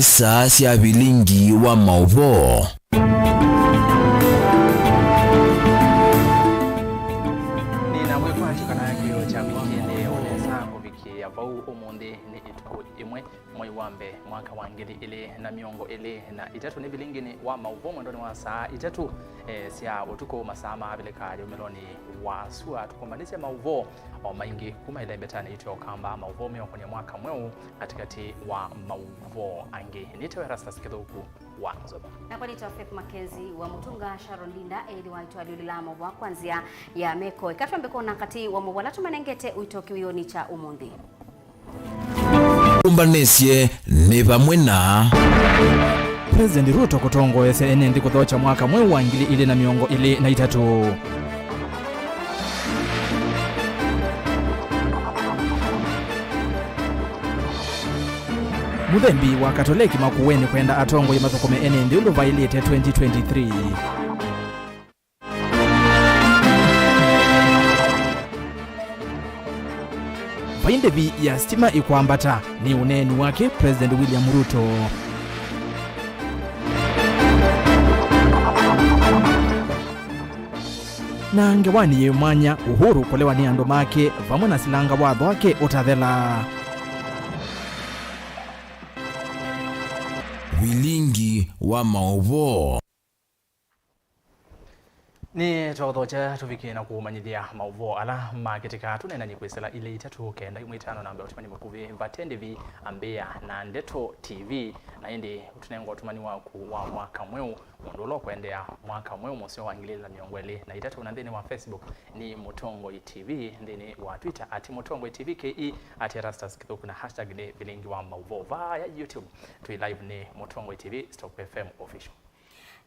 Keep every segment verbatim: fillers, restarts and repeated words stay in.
Saa sya vilingi wa maũvoo. Nĩna wĩkwatyo kana kĩĩo kyaku kĩendeee o nesa kũvikĩĩa vau. Ũmũnthĩ nĩ ĩtukũ ĩmwe, mwei wa mbee, mwaka wa ngili ilĩ na mĩongo ĩlĩ na itatũ. Nĩ vilingini wa maũvoo mwendonĩ wa saa itatũ, eh, sya ũtukũ, masaa ma Avilika yũmĩlonĩ wa sua. Tũkũmbanĩsye maũvoo o maingĩ kuma ĩlembetanĩ yitũ ya Ũkamba, maũvoo meũkonya mwaka mweũ, katĩkatĩ wa maũvoo angĩ. Nĩtawa Erastus Kĩthũku wa Nzoba. Nakwa nĩtawa Faith Mackenzie wa Mũtunga. Sharon Linda ethĩwa aitwalyũlĩla maũvoo kwa nzĩa ya meko. Eka twambe kwona katĩ wa maũvoo ala tũmanengete ũito kĩwĩonĩ kya ũmũnthĩ. Tũmbanĩsye nĩ vamwe na President Ruto kũtongoesya ene nthĩ kũthokya mwaka mweũ wa ngili ilĩ na mĩongo ĩlĩ na itatũ. Mũthembi wa Katoleki Makueni kwenda atongoi mathũkũme ene nthĩ ũndũ vaĩlĩte twenty twenty-three. Vai ndĩvi ya sitima ĩkwambata, nĩ ũneeni wake President William Ruto. Na ngewanĩ yĩ mwanya, Uhuru kũlewa nĩ andũ make vamwe na silanga watho wake ũtathela. Vilingi wa maũvoo. Nĩtwaũthokya tũvikĩe na kũmanyĩthya maũvoo ala makĩtĩka. Tũneenany'e kwĩsĩla ilĩ itatũ kenda ĩmwe itano namba ya ũtũmani mũkuvĩ, vate ndĩvi, ambĩĩa na Ndeto T V, na ĩndĩ ũtũnenga ũtũmani waku wa mwaka mweũ, mũndũ ũla ũkũendea mwaka mweũ mũseo wa ngili ilĩ na mĩongo ĩlĩ na itatũ, na nthĩnĩ wa Facebook nĩ Mũtongoi T V, nthĩnĩ wa Twitter at Mũtongoi T V K E, at Erastus Kĩthũku, na hashtag nĩ vilingi wa maũvoo. Vaya YouTube twĩ live nĩ Mũtongoi T V, Stock F M Official.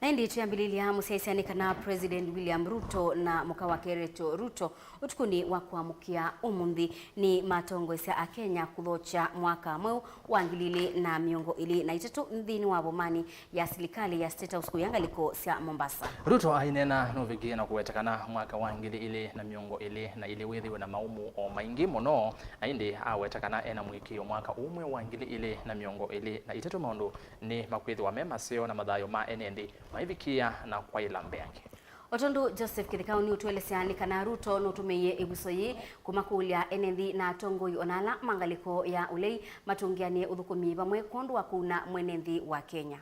Na ĩndĩ twĩambĩlĩlya mũsyaĩĩsya nĩ kana President William Ruto na mũka wake Rachel Ruto ũtukũnĩ wa kũamũkĩa ũmũnthĩ nĩ matongoesya a Kenya kũthokya mwaka mweũ wa ngili ilĩ na mĩongo ĩlĩ na itatũ nthĩnĩ wa vomani ya silikalĩ ya State House kũya ngalĩko sya Mombasa. Ruto aineena nũvikie na kũweta kana mwaka wa ngili ilĩ na mĩongo ĩlĩ na ilĩ wĩthĩwe na maũmũ o maingĩ mũno, na ĩndĩ aweta kana ena mũĩkĩĩo mwaka ũmwe wa ngili ilĩ na mĩongo ĩlĩ na itatũ maũndũ nĩ makwĩthĩwa me maseo na mathayũ ma ene nthĩ maivikĩa na kwaĩla mbeange. O tondũ Joseph Kĩthikau nĩũtũelesya nĩ kana Ruto nũtũmĩie ĩvuso yĩĩ kũmakũlya ene nthĩ na atongoi ona ala ma ngalĩko ya ũlei matũngĩanĩe ũthũkũmi vamwe kwondũ wa kũuna mwene nthĩ wa Kenya.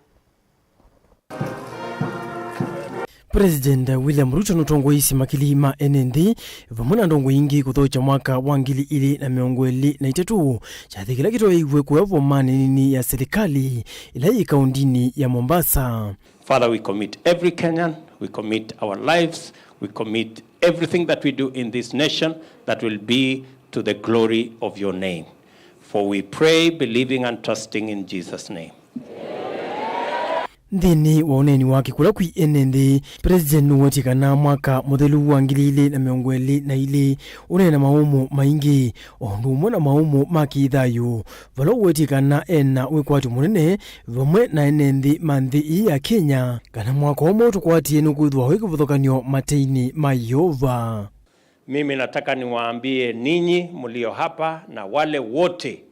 President William Ruto nũtongoeisye makili ma ene nthĩ vamwe na ndongoi ingĩ kũthokya mwaka wa ngili ilĩ na mĩongo ĩlĩ na itatũ, kyathĩ kĩla kĩtoeiw'e kũya vomanĩ nini ya silikalĩ ĩla yĩ kaundinĩ ya Mombasa. Father, we commit every Kenyan, we commit our lives, we commit everything that we do in this nation that will be to the glory of your name. For we pray, believing and trusting in Jesus' name. Nthĩnĩ wa ũneeni wake kũla kwĩ ene nthĩ, President nũwetie kana mwaka mũthelu wa ngili ilĩ na mĩongo ĩlĩ na ilĩ ũneena maũmũ maingĩ, o ũndũ ũmwe na maũmũ ma kĩthayũ, vala ũwetie kana ena wĩkwatyo mũnene vamwe na ene nthĩ ma nthĩ ii ya Kenya, kana mwaka ũmwe tũkwatie nũkwĩthwa wĩ kĩvathũkany'o mateinĩ ma Yeova. Mimi nataka niwaambie ninyi mlio hapa na wale wote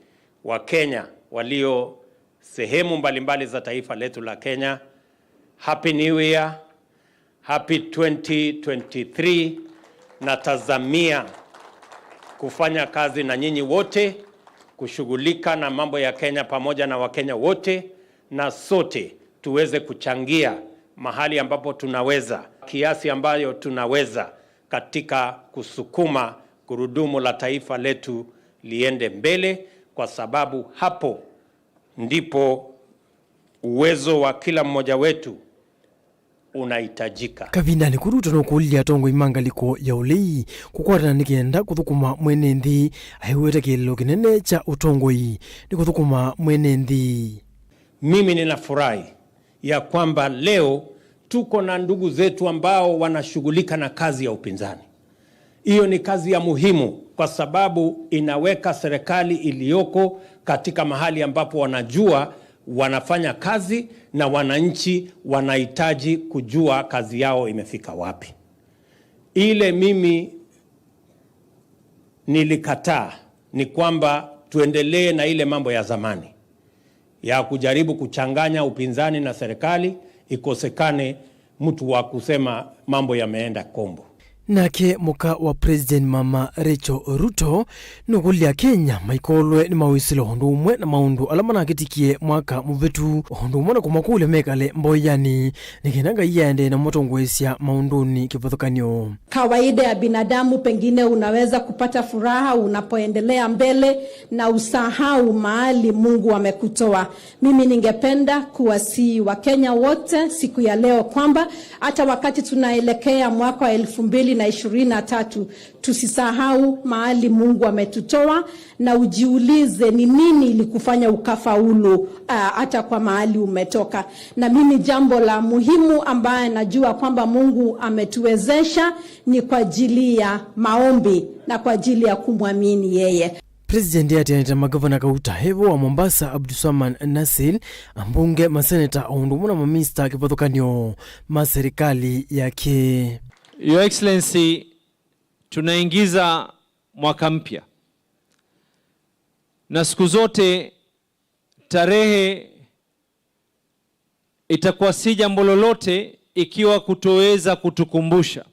wa Kenya walio sehemu mbalimbali za taifa letu la Kenya, Happy New Year, Happy twenty twenty-three. Natazamia kufanya kazi na nyinyi wote, kushughulika na mambo ya Kenya pamoja na Wakenya wote, na sote tuweze kuchangia mahali ambapo tunaweza, kiasi ambayo tunaweza katika kusukuma gurudumu la taifa letu liende mbele, kwa sababu hapo ndipo uwezo wa kila mmoja wetu unahitajika. Kavindanĩ kũu, Ruto nũkũlilye atongoi ma ngalĩko ya ũlei kũkwatana nĩ kenda kũthũkũma mwene nthĩ, aiweta kĩeleelo kĩnene kya ũtongoi nĩ kũthũkũma mwene nthĩ. Mimi ninafurahi ya kwamba leo tuko na ndugu zetu ambao wanashughulika na kazi ya upinzani. Hiyo ni kazi ya muhimu kwa sababu inaweka serikali iliyoko katika mahali ambapo wanajua wanafanya kazi na wananchi wanahitaji kujua kazi yao imefika wapi. Ile mimi nilikataa ni kwamba tuendelee na ile mambo ya zamani. ya kujaribu kuchanganya upinzani na serikali, ikosekane mtu wa kusema mambo yameenda kombo. Nake mũka wa President Mama Rachel Ruto nũkũlya Kenya maikolwe nĩ mawĩsĩlo ũndũ ũmwe na maũndũ ala manakĩtikie mwaka mũvĩtu, o ũndũ ũmwe na kũmakũlya mekale mboyanĩ nĩ kenda Ngai aendee na mũtongoesya maũndũnĩ kĩvathũkany'o. Kawaida ya binadamu, pengine unaweza kupata furaha unapoendelea mbele na usahau mahali Mungu amekutoa. Mimi ningependa kuwasihi Wakenya wote siku ya leo kwamba hata wakati tunaelekea mwaka wa elfu mbili na ishirini na tatu, tusisahau mahali Mungu ametutoa, na ujiulize ni nini ilikufanya ukafaulu, ah, hata kwa mahali umetoka. Na mimi jambo la muhimu ambaye najua kwamba Mungu ametuwezesha ni kwa ajili ya maombi na kwa ajili ya kumwamini yeye. President atianĩte magavana Kauta Hevo wa Mombasa, Abdulswamad Nasir, ambunge, maseneta, o ũndũ ũmwe na mamista kĩvathũkany'o ma serikali yake. Your Excellency, tunaingiza mwaka mpya, na siku zote tarehe itakuwa si jambo lolote ikiwa kutoweza kutukumbusha,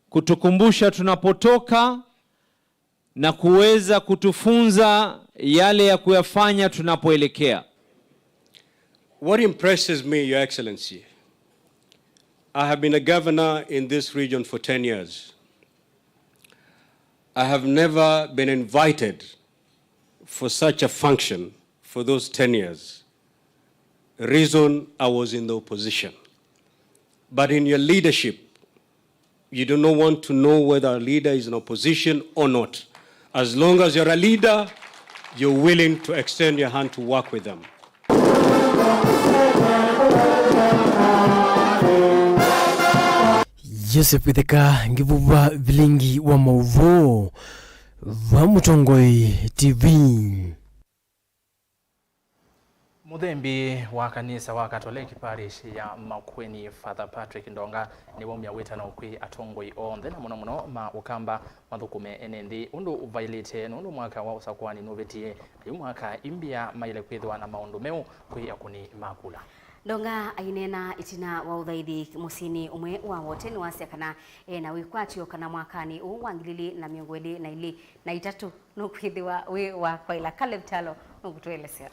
kutukumbusha tunapotoka na kuweza kutufunza yale ya kuyafanya tunapoelekea. What impresses me, Your Excellency, I have been a governor in this region for ten years. I have never been invited for such a function for those ten years. Reason, I was in the opposition. But in your leadership, you do not want to know whether a leader is in opposition or not. As long as you're a leader, you're willing to extend your hand to work with them. Joseph Itheka, Ngivuva Vilingi wa Mauvoo, va Mũtongoi T V. Mũthembi wa kanisa wa Katoleki Parish ya Makueni, Father Patrick Ndonga, nĩwaumya wĩtano kwĩ atongoi onthe, na mũno mũno ma Ũkamba, mathũkũme ene nthĩ ũndũ ũvaĩlĩte, nũndũ mwaka wa ũsakũani nũvĩtie, na yu mwaka imbya maĩle kwĩthĩwa na maũndũ meũ kwĩ akũni ma kula. Ndonga aineena ĩtina wa ũthaithi mũsyĩnĩ ũmwe wa Wote, nĩwasya kana e na wĩkwatyo kana mwakanĩ ũũ wa ngili ilĩ na mĩongo ĩlĩ na ilĩ na itatũ nũkwĩthĩwa wĩ wa kwaĩla. Caleb Talo nũkũtũelesya.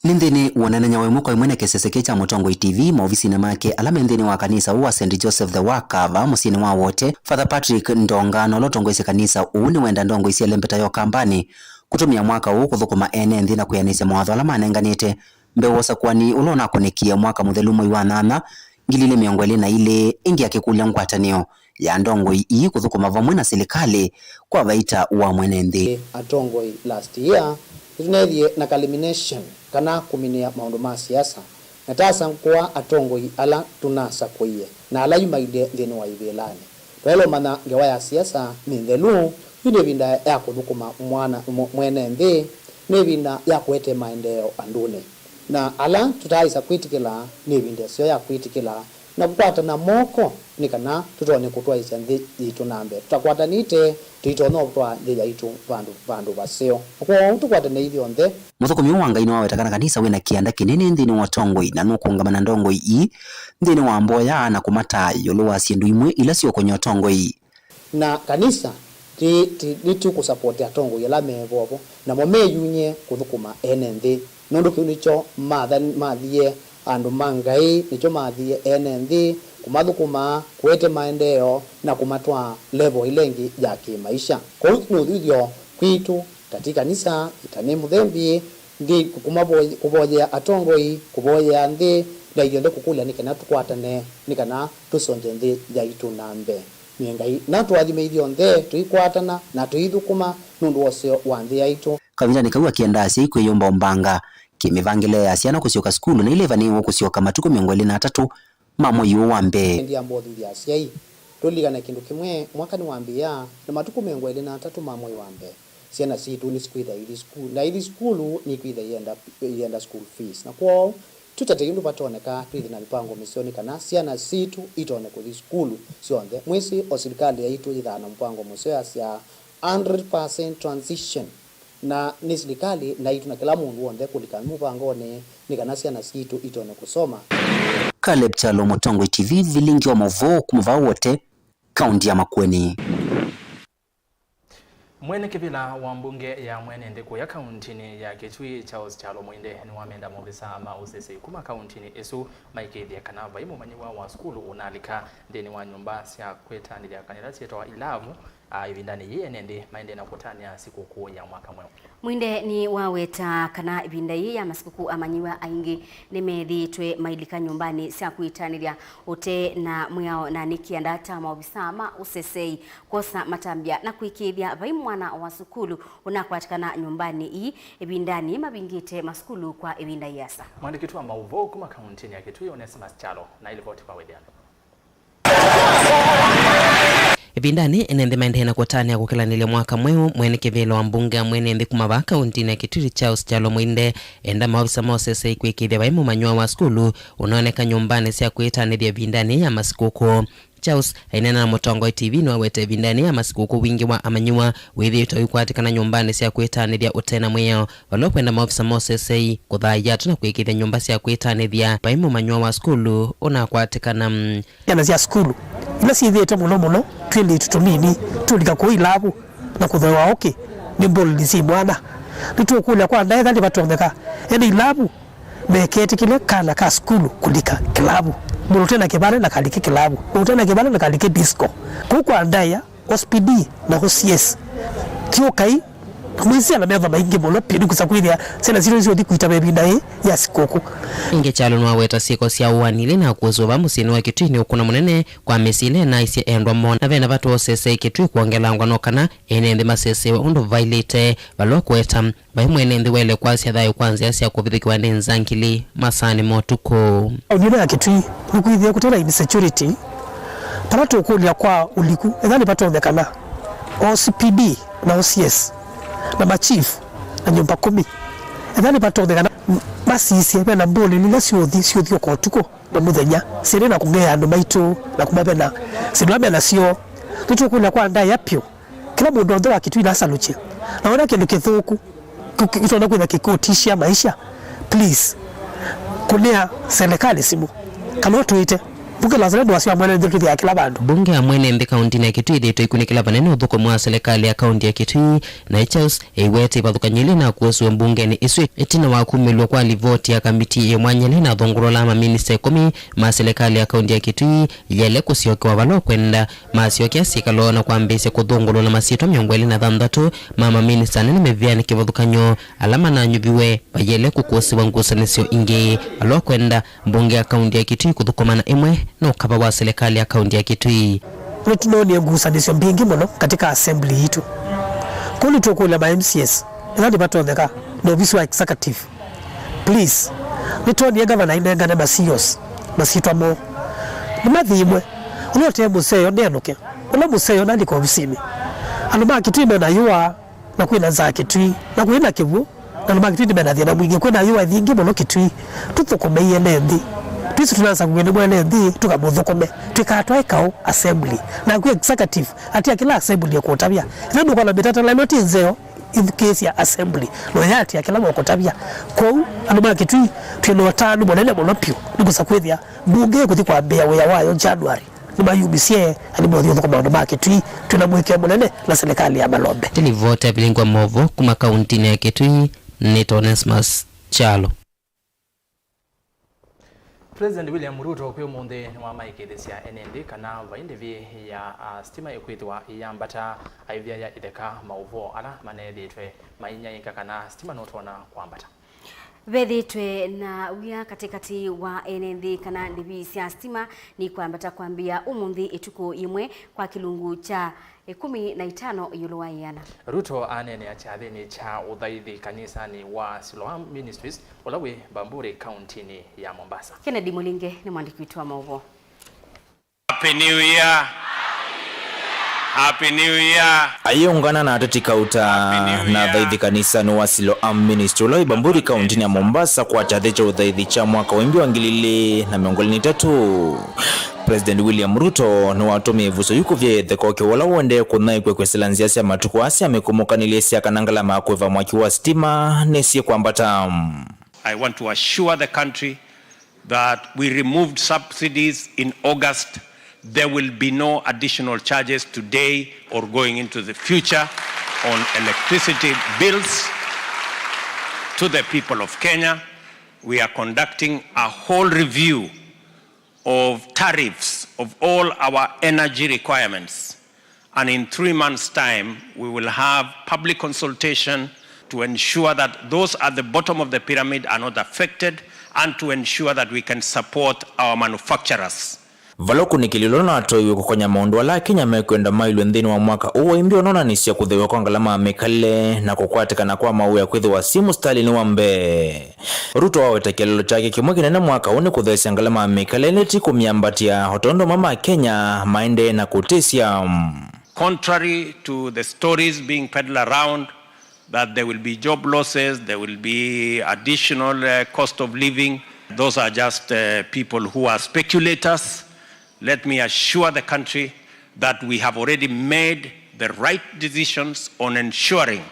Nĩ nthĩnĩ wa ũneenany'a wa ĩmwe kwa ĩmwe na kĩsese kĩĩ kya Mũtongoi T V maovisinĩ make ala me nthĩnĩ wa kanisa ũũ wa Saint Joseph the Worker vaa mũsyĩnĩ wa Wote, Father Patrick Ndonga, na ũla ũtongoesye kanisa ũũ, nĩwenda ndongoi sya ĩlembeta ya Ũkambanĩ kũtũmĩa mwaka ũũ kũthũkũma ene nthĩ na kwĩanĩsya mawatho ala manenganĩte mbee wa ũsakũani ũla ũnakũnĩkie mwaka mũthelu mwei wa nyanya, ngili ilĩ mĩongo ĩlĩ na ilĩ, ĩngĩ akĩkũlya ngwatanĩo ya ndongoi ii kũthũkũma vamwe na silikalĩ kwa vaita wa mwene nthĩ. Atongoi last year, nĩtũneethie na culmination kana kũminĩa maũndũ ma siasa, na twasakũa atongoi ala tũnasakũie na ala yu mailye nthĩnĩ wa ivĩlanĩ. Twaĩle ũmanya ngewa ya siasa nĩ nthelu, yu nĩ ĩvinda ya kũthũkũma mwana, mw-, mwene nthĩ, nĩ ĩvinda ya kũete maendeeo andũnĩ. Na ala tũtaaĩsa kwĩtĩkĩla, nĩ ĩvinda ĩseo ya kwĩtĩkĩla na kũkwatana moko nĩ kana tũtonye kũtwaĩsya nthĩ yitũ na mbee. Tũtakwatanĩte, tũitonya ũtwaa nthĩ yaitũ vandũ, vandũ vaseo. Na kwoou tũkwatane ithyonthe. Mũthũkũmi ũũ wa Ngai nĩwaweta kana kanisa wĩ na kĩanda kĩnene nthĩnĩ wa ũtongoi na nũkũũngama na ndongoi ii nthĩnĩ wa mboya na kũmataa ĩũlũ wa syĩndũ imwe ila siũkũny'a ũtongoi. Na kanisa ti, ti, nĩtũkũsapoti atongoi ala me vovo, namo meyumye kũthũkũma ene nthĩ, nũndũ kĩu nĩkyo mathan-, mathie andũ ma Ngai, nĩkyo mathie ene nthĩ, kũmathũkũma, kũete maendeeo, na kũmatwaa level ĩla ĩngĩ ya kĩmaisha. Kwoou nĩ ũthũthyo kwitũ, ta ti kanisa, ta nĩ mũthembi, nthĩ kũmavoye-, kũvoyea atongoi, kũvoyea nthĩ, na ithyonthe kũkũlya nĩ kana tũkwatane, nĩ kana tũsongye nthĩ yaitũ na mbee. Nĩ Ngai natũathime ithyonthe tũikwatana na tũithũkũma nũndũ wa ũseo wa nthĩ yaitũ. Kavindanĩ kau akĩenda asyai kwĩyũmba ũmbanga kĩmĩvangĩle ya syana kũsyoka sukulu na ila ivanĩĩwe kũsyoka matukũ mĩongo ĩlĩ na atatũ ma mwei ũũ wa mbee. Ndiamba ũthuthya asyai tũlilikane kĩndũ kĩmwe, mwaka nĩwambĩĩa na matukũ mĩongo ĩlĩ na atatũ ma mwei wa mbee, syana sitũ nĩsikwĩtha ithi sukulu, na ithi sukulu nikwĩtha ienda, ienda school fees. Na kwoou, tũtate ũndũ vatoneka twĩthĩe na mĩpango mĩseo nĩ kana syana sitũ itonye kũthi sukulu syonthe. Mwĩsĩ o silikalĩ yaitũ yĩthaa na mũpango mũseo yasya hundred percent transition. Na nĩ silikalĩ naitũ na kĩla mũndũ w'onthe kũlika mũvangonĩ nĩ kana syana sitũ itonye kũsoma. Caleb Kyalo, Mũtongoi T V, vilingi wa maũvoo kuma vaa Wote, kaunti ya Makueni. Mwene kĩvĩla wa mbunge ya mwene nthĩ kũya kauntinĩ ya Kitui, Charles Kyalo Mwinde, nĩwamenda maovisa ma ũsesei kuma kauntinĩ ĩsu maĩkĩĩthye kana vai mũmanyĩw'a wa sukulu ũnalika nthĩnĩ wa nyũmba sya kwĩtanĩthya kana ila syĩtawa ilavu, a, ĩvindanĩ yĩĩ ene nthĩ maendee na kũtanĩa sikũkũ ya mwaka mweũ. Mwinde nĩwaweta kana ĩvinda yĩĩ ya masikũkũ amanyĩw'a aingĩ nĩmethĩĩtwe mailika nyũmbanĩ sya kwĩtanĩthya ũte na mwĩao, na nĩkĩanda ta maovisa ma ũsesei kwosa matambya na kũĩkĩĩthya vai mwana wa sukulu ũnakwatĩkana nyũmbanĩ ii ĩvindanĩ mavingĩte masukulu kwa ĩvinda ĩasa. Mwandĩki witũ wa maũvoo kuma kauntinĩ ya Kitui, Onesmus Kyalo, na ilivoti kwa wĩthĩano. Ĩvindanĩ ene nthĩ maendee na kũtanĩa kũkĩlanĩlya mwaka mweũ, mwene kĩvĩla wa mbunge ya mwene nthĩ kuma vaa kauntinĩ ya Kitui, Charles Kyalo Mwinde, enda maovisa ma ũsesei kũĩkĩĩthya vai mũmanyĩw'a wa sukulu ũnooneka nyũmbanĩ sya kwĩtanĩthya ĩvindanĩ ya masikũkũ. Charles aineena na Mũtongoi T V nĩwaweta ĩvindanĩ ya masikũkũ wingĩ wa amanyĩw'a wĩthĩĩtwe ũikwatĩkana nyũmbanĩ sya kwĩtanĩthya ũte na mwĩao, vala ũkwenda maovisa ma ũsesei kũthaĩa ata na kũĩkĩĩthya nyũmba sya kwĩtanĩthya vai mũmanyĩw'a wa sukulu ũnakwatĩkana. Syana sya sukulu ila syĩthĩĩtwe mũno mũno twĩlĩtu tũnini tũlika kũu ilavu na kũthewa ũkĩ nĩ mbũlũni syĩ mwana. Nĩtũkũlya kwa ndaĩa ethĩwa nĩvatonyeka ene ilavu meketĩkĩlya kana ka sukulu kũlika kĩlavu. Mũndũ ũte na kĩvale ndakalike kĩlavu. Mũndũ ũte na kĩvale ndakalike disco. Kũu kwa ndaĩa, O C P D na O C S, thiũkai. Mwĩsĩ ala metho maingĩ mũno piũ nĩkũsa kwĩthĩa syana sitũ nĩsyũthi kwĩtava ĩvinda yĩĩ ya sikũkũ. Ĩngĩ Kyalo nĩwaweta syĩko sya ũaani ila inakuũsĩwa vaa mũsyĩnĩ wa Kitui nĩ ũkũna mũnene kwa mĩsyĩ ĩla ĩnaisye endwa moo, na vena vata wa ũsesei Kitui kwongelangwa no kana ene nthĩ masesewe ũndũ vaĩlĩte, vala ũkweta vai mwene nthĩ waĩle kwasya thayũ kwa nzĩa sya kũvithũkĩwa nĩ nzangili masaanĩ ma ũtukũ. Taoni ĩno ya Kitui nĩkwĩthĩe kũte na insecurity. Vala tũkũlya kwa ũliku, ethĩwa nĩvatonyekana O C P D na O C S na machief na nyũmba kũmi, ethĩwa nĩvatonyekana masisye vena mbũlũni ila syũthi syũthi ũka ũtukũ na mũthenya, syĩndĩ na kũng'ea andũ maitũ na kũmavena syĩndũ ila me nasyo. Nĩtũkũlya kwa ndaĩa vyũ, kĩla mũndũ onthe wa Kitui nasalukye, na wona kĩndũ kĩthũku kĩ-, kĩ-, kĩtonya kwĩtha kĩkũtishia maisha, please, kũnĩa selekalĩ simũ kana ũtwĩte. Mbunge lazima ndwasya mwene nthĩ twĩthĩa kĩla vandũ. Mbunge ya mwene nthĩ kauntinĩ ya Kitui ĩthĩĩtwe ĩkunĩkĩla vanene ũthũkũmi wa selekalĩ ya kaunti ya Kitui, na Charles ĩiwete ĩvathũkany'o ĩla ĩnakuũsĩwe mbungenĩ ĩsu ĩtina wa kumĩlw'a kwa livoti ya kamiti yĩ mwanya ĩla ĩnathũngũlũlaa maminista ĩkũmi ma selekalĩ ya kaunti ya Kitui yaĩle kũsyokewa vala ũkwenda. Masyokea syĩkalo na kwambĩĩsya kũthũngũlũla masyĩtwa mĩongo ĩlĩ na thanthatũ ma maminista anene mĩvĩanĩ kĩvathũkany'o ala mananyuviwe vayaĩle kũkũsĩwa ngusanĩsyo ingĩ. Vala ũkwenda mbunge ya kaunti ya Kitui kũthũkũma na ĩmwe na ũkava wa selekalĩ ya kaunti ya Kitui. Nĩtũnoonie ngusanĩsyo mbingĩ mũno katika assembly yitũ. Kwoou nĩtũkũlya ma M C As, ethĩwa nĩvatonyeka, na ovisi wa executive, please, nĩtwonie ngavana ainengane ma C E Os masyĩtwa moo. Nĩmathimwe. Ũla ũte mũseo nĩanũke. Ũla mũseo nalika ovisinĩ. Andũ ma Kitui mena yũa, na kwĩna nzaa Kitui, na kwĩna kĩw'ũ, na andũ ma Kitui nĩmena thĩna mwingĩ. Kwĩna yũa yingĩ mũno Kitui. Tũthũkũmei ene nthĩ. Twĩsĩ tũnasa kũw'e nĩ mwene nthĩ, tũkamũthũkũme. Tũikatwae kaũ assembly. Naku executive, atia kĩla assembly ĩkũtavya. Ĩla ndũkwona mĩtalatala ĩno ti nzeo, ĩthukĩĩsya assembly, na ũyatia kĩla mokũtavya. Kwoou, andũ ma Kitui, twĩ na ũtanu mũnene mũno vyũ nĩ kũsa kwĩthĩa mbunge ĩkũthi kwambĩĩa wĩa wayo January. Nĩmayumisye na nĩmothi ũthũkũma maũndũ ma Kitui. Twĩ na mũĩkĩĩo mũnene na silikalĩ ya malombe. Nĩ livoti ya vilingi wa maũvoo kuma kauntinĩ ya Kitui, nĩtawa Onesmus Kyalo. President William Ruto kwĩ ũmũnthĩ nĩwamaĩkĩĩthĩsya ene nthĩ kana vai ndĩvi ya, a, sitima ĩkwĩthĩwa ĩyambata, aivya ya itheka maũvoo ala maneethĩĩtwe mainyaĩĩka kana sitima nũtonya kwambata. Vethĩĩtwe na wia katĩkatĩ wa ene nthĩ kana ndĩvi sya sitima nĩkwambata kwambĩĩa ũmũnthĩ ĩtukũ yĩmwe kwa kĩlungu kya ĩkũmi na itano ĩũlũ wa ĩana. Ruto aneenea kyathĩnĩ kya ũthaithi kanisanĩ wa Siloam Ministries ũla wĩ Bamburi, kauntinĩ ya Mombasa. Kennedy Mũlinge nĩ mwandĩki witũ wa maũvoo. Happy New Year. Happy New Year. Ayĩũngana na ateti kauta na athaithi kanisanĩ wa Siloam Ministry ũla wĩ Bamburi, kauntinĩ ya Mombasa, kwa kyathĩ kya ũthaithi kya mwaka wa ĩmbi wa ngili ilĩ na mĩongo ĩlĩ na itatũ. President William Ruto nĩwatũmĩe ĩvuso yu kũvya ĩtheko kĩw'ũ ũla ũendee kũnyaĩĩkw'a kwĩsĩla nzĩa sya matukũ aa sya mĩkũmũkanĩlye sya kana ngalama ya kũĩva mwaki wa sitima nĩsyĩkwambata. I want to assure the country that we removed subsidies in August. There will be no additional charges today or going into the future on electricity bills to the people of Kenya. We are conducting a whole review of tariffs of all our energy requirements. And in three months' time, we will have public consultation to ensure that those at the bottom of the pyramid are not affected and to ensure that we can support our manufacturers. Vala ũkunĩkĩli ũla ũnatwaiwe kũkonya maũndũ ala Akenya mekwenda maĩlwe nthĩnĩ wa mwaka ũũ wa imbi ũnonanĩsya kũthew'a kwa ngalama ya mĩkalĩle na kũkwatĩkana kwa mawĩa kwĩthĩwa syĩ mũsitalĩnĩ wa mbee. Ruto waweta kĩeleelo kyake kĩmwe kĩnene mwaka ũũ nĩ kũtheesya ngalama ya mĩkalĩle, ti kũmyambatya, o tondũ amwe ma Kenya maendee na kũtĩsya. Contrary to the stories being peddled around that there will be job losses, there will be additional, uh, cost of living, those are just, uh, people who are speculators. Let me assure the country that we have already made the right decisions on ensuring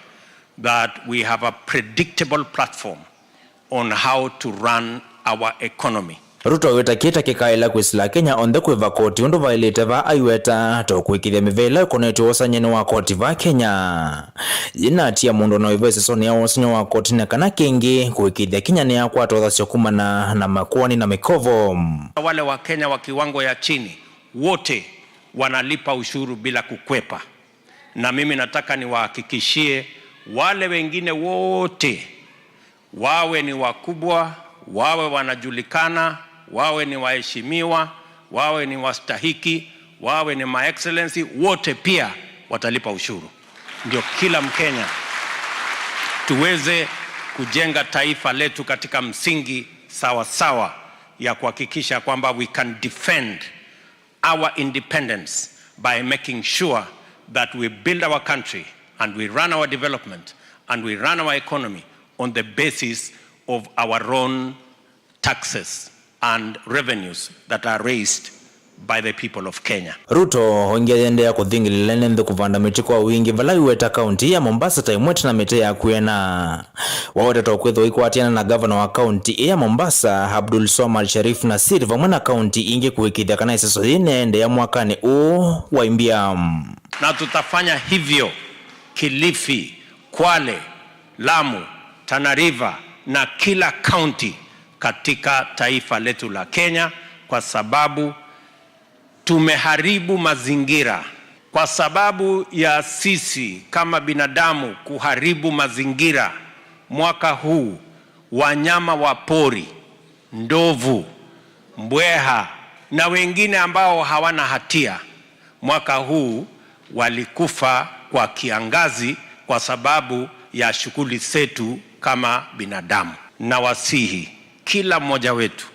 that we have a predictable platform on how to run our economy. Ruto aweta kĩĩ ta kĩkaĩla kwĩsĩla Akenya onthe kwĩva koti ũndũ vaĩlĩte vaa aiweta, ta kũĩkĩĩthya mĩvea ĩla ĩkonetw'e wosany'anĩ wa koti vaa Kenya. Yĩnatia mũndũ na wĩva ĩsesonĩ ya wosany'a wa koti na kana kĩngĩ kũĩkĩĩthya Kenya nĩyakwata ũthasyo kumana na makoani na mĩkovo. Wale wa Kenya wa kiwango ya chini wote wanalipa ushuru bila kukwepa. Na mimi nataka niwahakikishie wale wengine wote, wawe ni wakubwa, wawe wanajulikana, wawe ni waheshimiwa, wawe ni wastahiki, wawe ni ma excellency, wote pia watalipa ushuru. Ndio kila Mkenya tuweze kujenga taifa letu katika msingi sawa sawa ya kuhakikisha kwamba we can defend our independence by making sure that we build our country and we run our development and we run our economy on the basis of our own taxes and revenues that are raised by the people of Kenya. Ruto oingi ayendeea kũthingĩlĩla ene nthĩ kũvanda mĩtĩ kwa wingĩ, vala aiweta kaunti ya Mombasa ta ĩmwe ĩtina mĩtĩ ya kwĩana. Wawetetwe kwĩthĩwa aikwatĩana na ngavana wa kaunti ĩĩ ya Mombasa, Abdul Swamad Sharif Nassir, vamwe na kaunti ingĩ kũĩkĩĩthya kana ĩseso yĩĩ nĩyaendeea mwakanĩ ũũ wa imbia. Na tutafanya hivyo Kilifi, Kwale, Lamu, Tana River na kila kaunti katika taifa letu la Kenya, kwa sababu tumeharibu mazingira. Kwa sababu ya sisi kama binadamu kuharibu mazingira, mwaka huu wanyama wa pori, ndovu, mbweha na wengine ambao hawana hatia, mwaka huu walikufa kwa kiangazi kwa sababu ya shughuli zetu kama binadamu. Nawasihi kila mmoja wetu,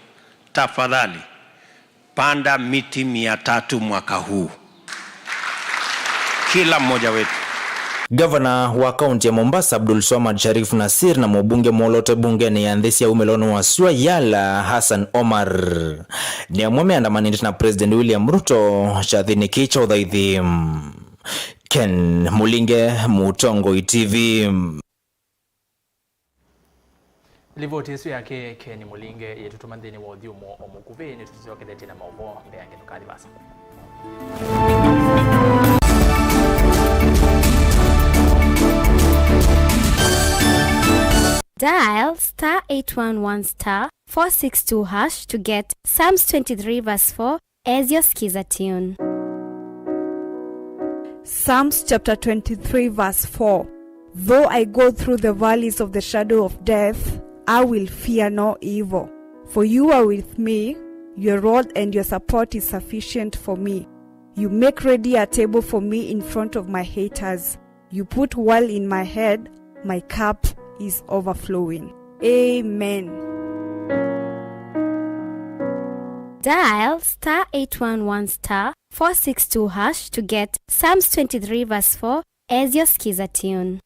tafadhali, panda miti mia tatu mwaka huu. Kila mmoja wetu. Gavana wa kaunti ya Mombasa, Abdul Swamad Sharif Nassir, na mũbunge mwolote bungenĩ ya nthĩ sya umĩlonĩ wa sua Yala, Hassan Omar, nĩ amwe meandamanĩte na President William Ruto kyathĩnĩ kĩĩ kya ũthaithi. Ken Mũlinge, Mũtongoi T V. Livoti ĩsu yake Ken Mũlinge yĩtũtũma nthĩnĩ wa ũthyũmũo o mũkuvĩ. Nĩtũsyokethetye na maũvoo mbeange, ndũkathi vaasa. Dial star eight one one star four six two hash to get Psalms twenty-three verse four as your skiza tune. Psalms chapter twenty-three, verse four. Though I go through the valleys of the shadow of death, I will fear no evil. For you are with me, your rod and your support is sufficient for me. You make ready a table for me in front of my haters. You put oil in my head, my cup is overflowing. Amen. Dial star eight one one star four six two hash to get Psalms twenty-three verse four as your skiza tune.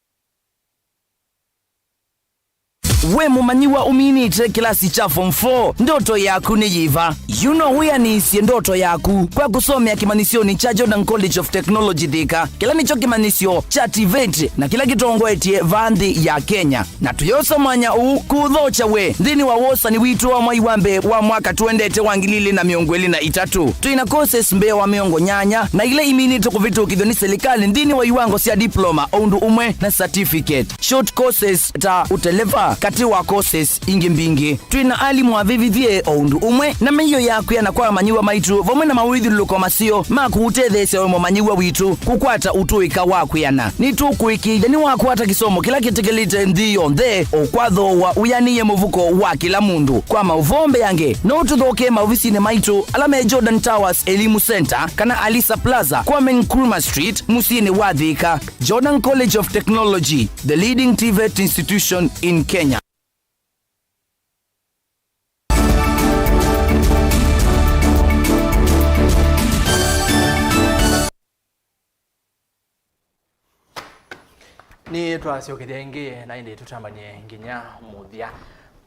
We mũmanyĩw'a ũminĩte kĩlasi kya form four, ndoto yaku nĩ yĩva? Yuno wĩanĩsye ndoto yaku kwa kũsomea kĩmanyĩsyonĩ kya Jordan College of Technology Thika, kĩla nĩkyo kĩmanyĩsyo kya TVET na kĩla kĩtongoetye vaa nthĩ ya Kenya. Na tũyosa mwanya ũũ kũũthokya we nthĩnĩ wa wosani witũ wa mwai wa mbee wa mwaka tũendete wa ngili ilĩ na mĩongo ĩlĩ na itatũ. Twĩ na courses mbee wa mĩongo nyanya na ila iminĩte kũvĩtũkĩthw'a nĩ silikalĩ nthĩnĩ wa iwango sya diploma o ũndũ ũmwe na certificate. Short courses ta ũteleva, katĩ wa courses ingĩ mbingĩ. Twĩ na alimũ avĩvĩthye o ũndũ ũmwe na mĩio ya kwĩana kwa amanyĩw'a maitũ, vamwe na mawĩthyũlũlũko maseo ma kũũtetheesya we mũmanyĩw'a witũ kũkwata ũtũĩka wa kwĩana. Nĩtũkũĩkĩĩthya nĩwakwata kĩsomo kĩla kĩtĩkĩlĩte nthĩ yonthe, o kwathooa wĩanĩe mũvuko wa kĩla mũndũ. Kwa maũvoo mbeange, no ũtũthokee maovisinĩ maitũ ala me Jordan Towers Elimu Center kana Alisa Plaza, Kwame Nkrumah Street, mũsyĩnĩ wa Thika. Jordan College of Technology, the leading TVET institution in Kenya. Nĩtwasyokethya ĩngĩ na ĩndĩ tũtambany'e nginya mũthya.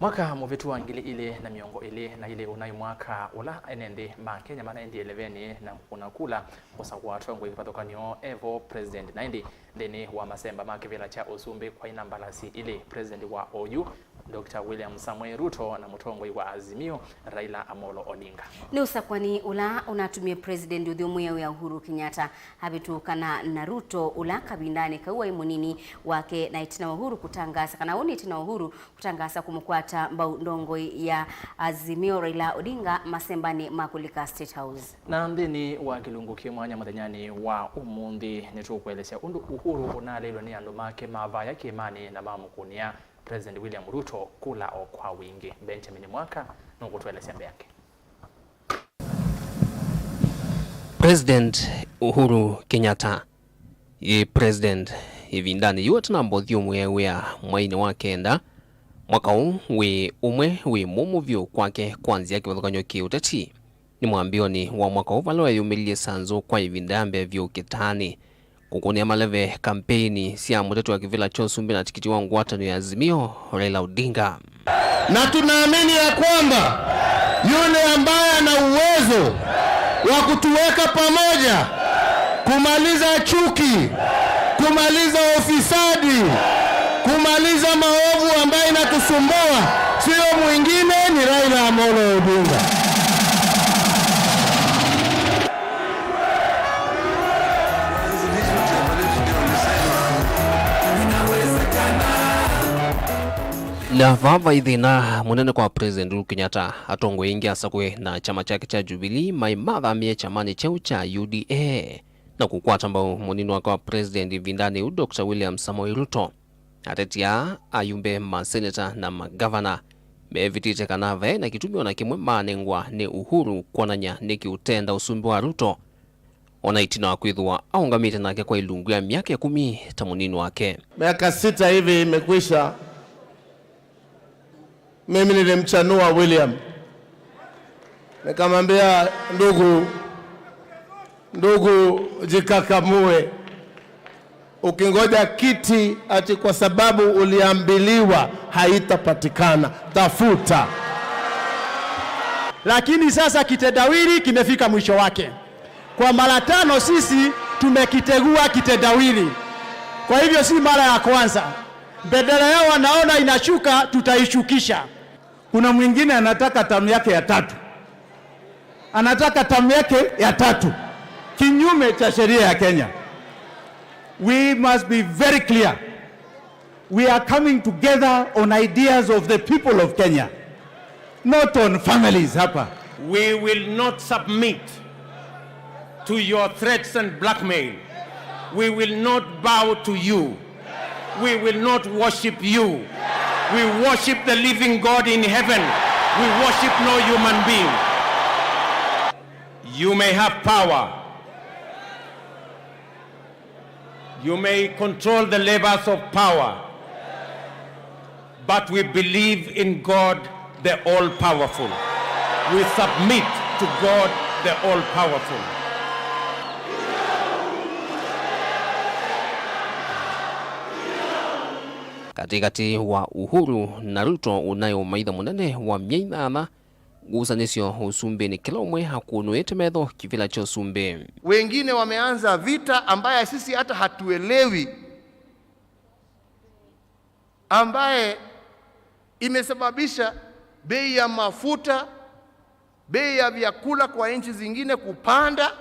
Mwaka mũvĩtu wa ngili ilĩ na mĩongo ĩlĩ na ilĩ ũnaĩ mwaka ũla ene nthĩ ma Kenya manaendie levenĩ na kũkũna kula kũsakũa atongoi kĩvathũkany'o evo president. Na ĩndĩ nthĩnĩ wa masemba ma kĩvĩla kya ũsumbĩ kwaĩ na mbalasi ilĩ, president wa oyu, Doctor William Samoei Ruto, na mũtongoi wa Azimio, Raila Amolo Odinga. Nĩ ũsakwani ũla ũnatumie president ũthyũmũĩa wĩa Uhuru Kenyatta avĩtũkana na Ruto, ũla kavindanĩ kau waĩ mũnini wake, na ĩtina wa Uhuru kũtangaasa, kana ũũ nĩ ĩtina wa Uhuru kũtangaasa kũmũkwata mbau ndongoi ya Azimio Raila Odinga masembanĩ ma kũlika State House. Na nthĩnĩ wa kĩlungu kĩ mwanya mũthenyanĩ wa ũmũnthĩ, nĩtũkũelesya ũndũ Uhuru ũnaleilwe nĩ andũ make mavaya kĩĩmanĩ na mamũkũnĩa President William Ruto kula o kwa wingĩ. Benjamin Mwaka nũkũtũelesya mbeange. President Uhuru Kenyatta, ĩ president ĩvindanĩ yĩu atanamba ũthyũmũĩa wĩa mweinĩ wa kenda, mwaka ũũ wĩ ũmwe wĩ mũmũ vyũ kwake kwa nzĩa kĩvathũkany'o kĩ ũteti. Nĩ mwambĩonĩ wa mwaka ũũ vala weyũmĩlilye sanzũ kwa ĩvinda ya mbee vyũ kĩtaanĩ kũkũnĩa maleve kampeini sya mũteti wa kĩvĩla kya ũsumbĩ na tikiti wa ngwatanĩo ya Azimio, Raila Odinga. Na tunaamini ya kwamba yule ambaye ana uwezo wa kutuweka pamoja, kumaliza chuki, kumaliza ufisadi, kumaliza maovu ambayo inatusumbua, sio mwingine, ni Raila Amolo Odinga. Na vaa vai thĩna mũnene kwa President Uhuru Kenyatta. Atongoi aingĩ asakũe na kyama kyake kya Jubilee maĩ mathamĩe kyamanĩ kyeũ kya U D A na kũkwata mbau mũnini wake wa president ĩvindanĩ yĩu, Doctor William Samoei Ruto. Ateti aa, ayumbe, maseneta na magavana, mevĩtĩte kana vaĩ na kĩtumi o na kĩmwe maanengwa nĩ Uhuru kwonany'a nĩkĩ ũtenda ũsumbĩ wa Ruto, o na ĩtina wa kwĩthĩwa aũngamĩte nake kwa ilungu ya myaka ĩkũmi ta mũnini wake. Miaka sita hivi imekwisha, mimi nilimchanua William, nikamwambia, "Ndugu, ndugu, jikakamue. Ukingoja kiti ati kwa sababu uliambiliwa, haitapatikana. Tafuta." Lakini sasa kitendawili kimefika mwisho wake. Kwa mara tano sisi tumekitegua kitendawili. Kwa hivyo si mara ya kwanza. Bendera yao wanaona inashuka, tutaishukisha. Kuna mwingine anataka tamu yake ya tatu. Anataka tamu yake ya tatu. Kinyume cha sheria ya Kenya. We must be very clear. We are coming together on ideas of the people of Kenya, not on families hapa. We will not submit to your threats and blackmail. We will not bow to you. We will not worship you. We worship the living God in heaven. We worship no human being. You may have power. You may control the levers of power, but we believe in God the all-powerful. We submit to God the all-powerful. katĩkatĩ wa Uhuru na Ruto ũnaĩ ũmaitha mũnene wa myei thanthatũ ngusanĩsyo ũsumbĩnĩ, kĩla ũmwe akũnũĩte metho kĩvĩla kya ũsumbĩ. Wengine wameanza vita ambaye sisi hata hatuelewi, ambaye imesababisha bei ya mafuta, bei ya vyakula kwa nchi zingine kupanda.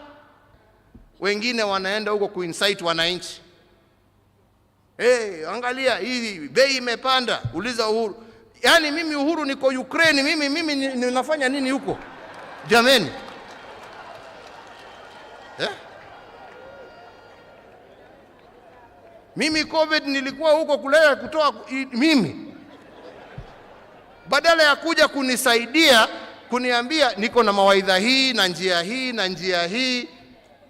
Wengine wanaenda huko kuincite wananchi. Hey, angalia hii bei imepanda, uliza Uhuru. Yaani mimi Uhuru niko Ukraine, mimi, mimi ni- ninafanya nini huko? Jameni. Eh? Mimi covid nilikuwa huko kulea kutoa ku- i- mimi. Badala ya kuja kunisaidia, kuniambia niko na mawaidha hii na njia hii na njia hii,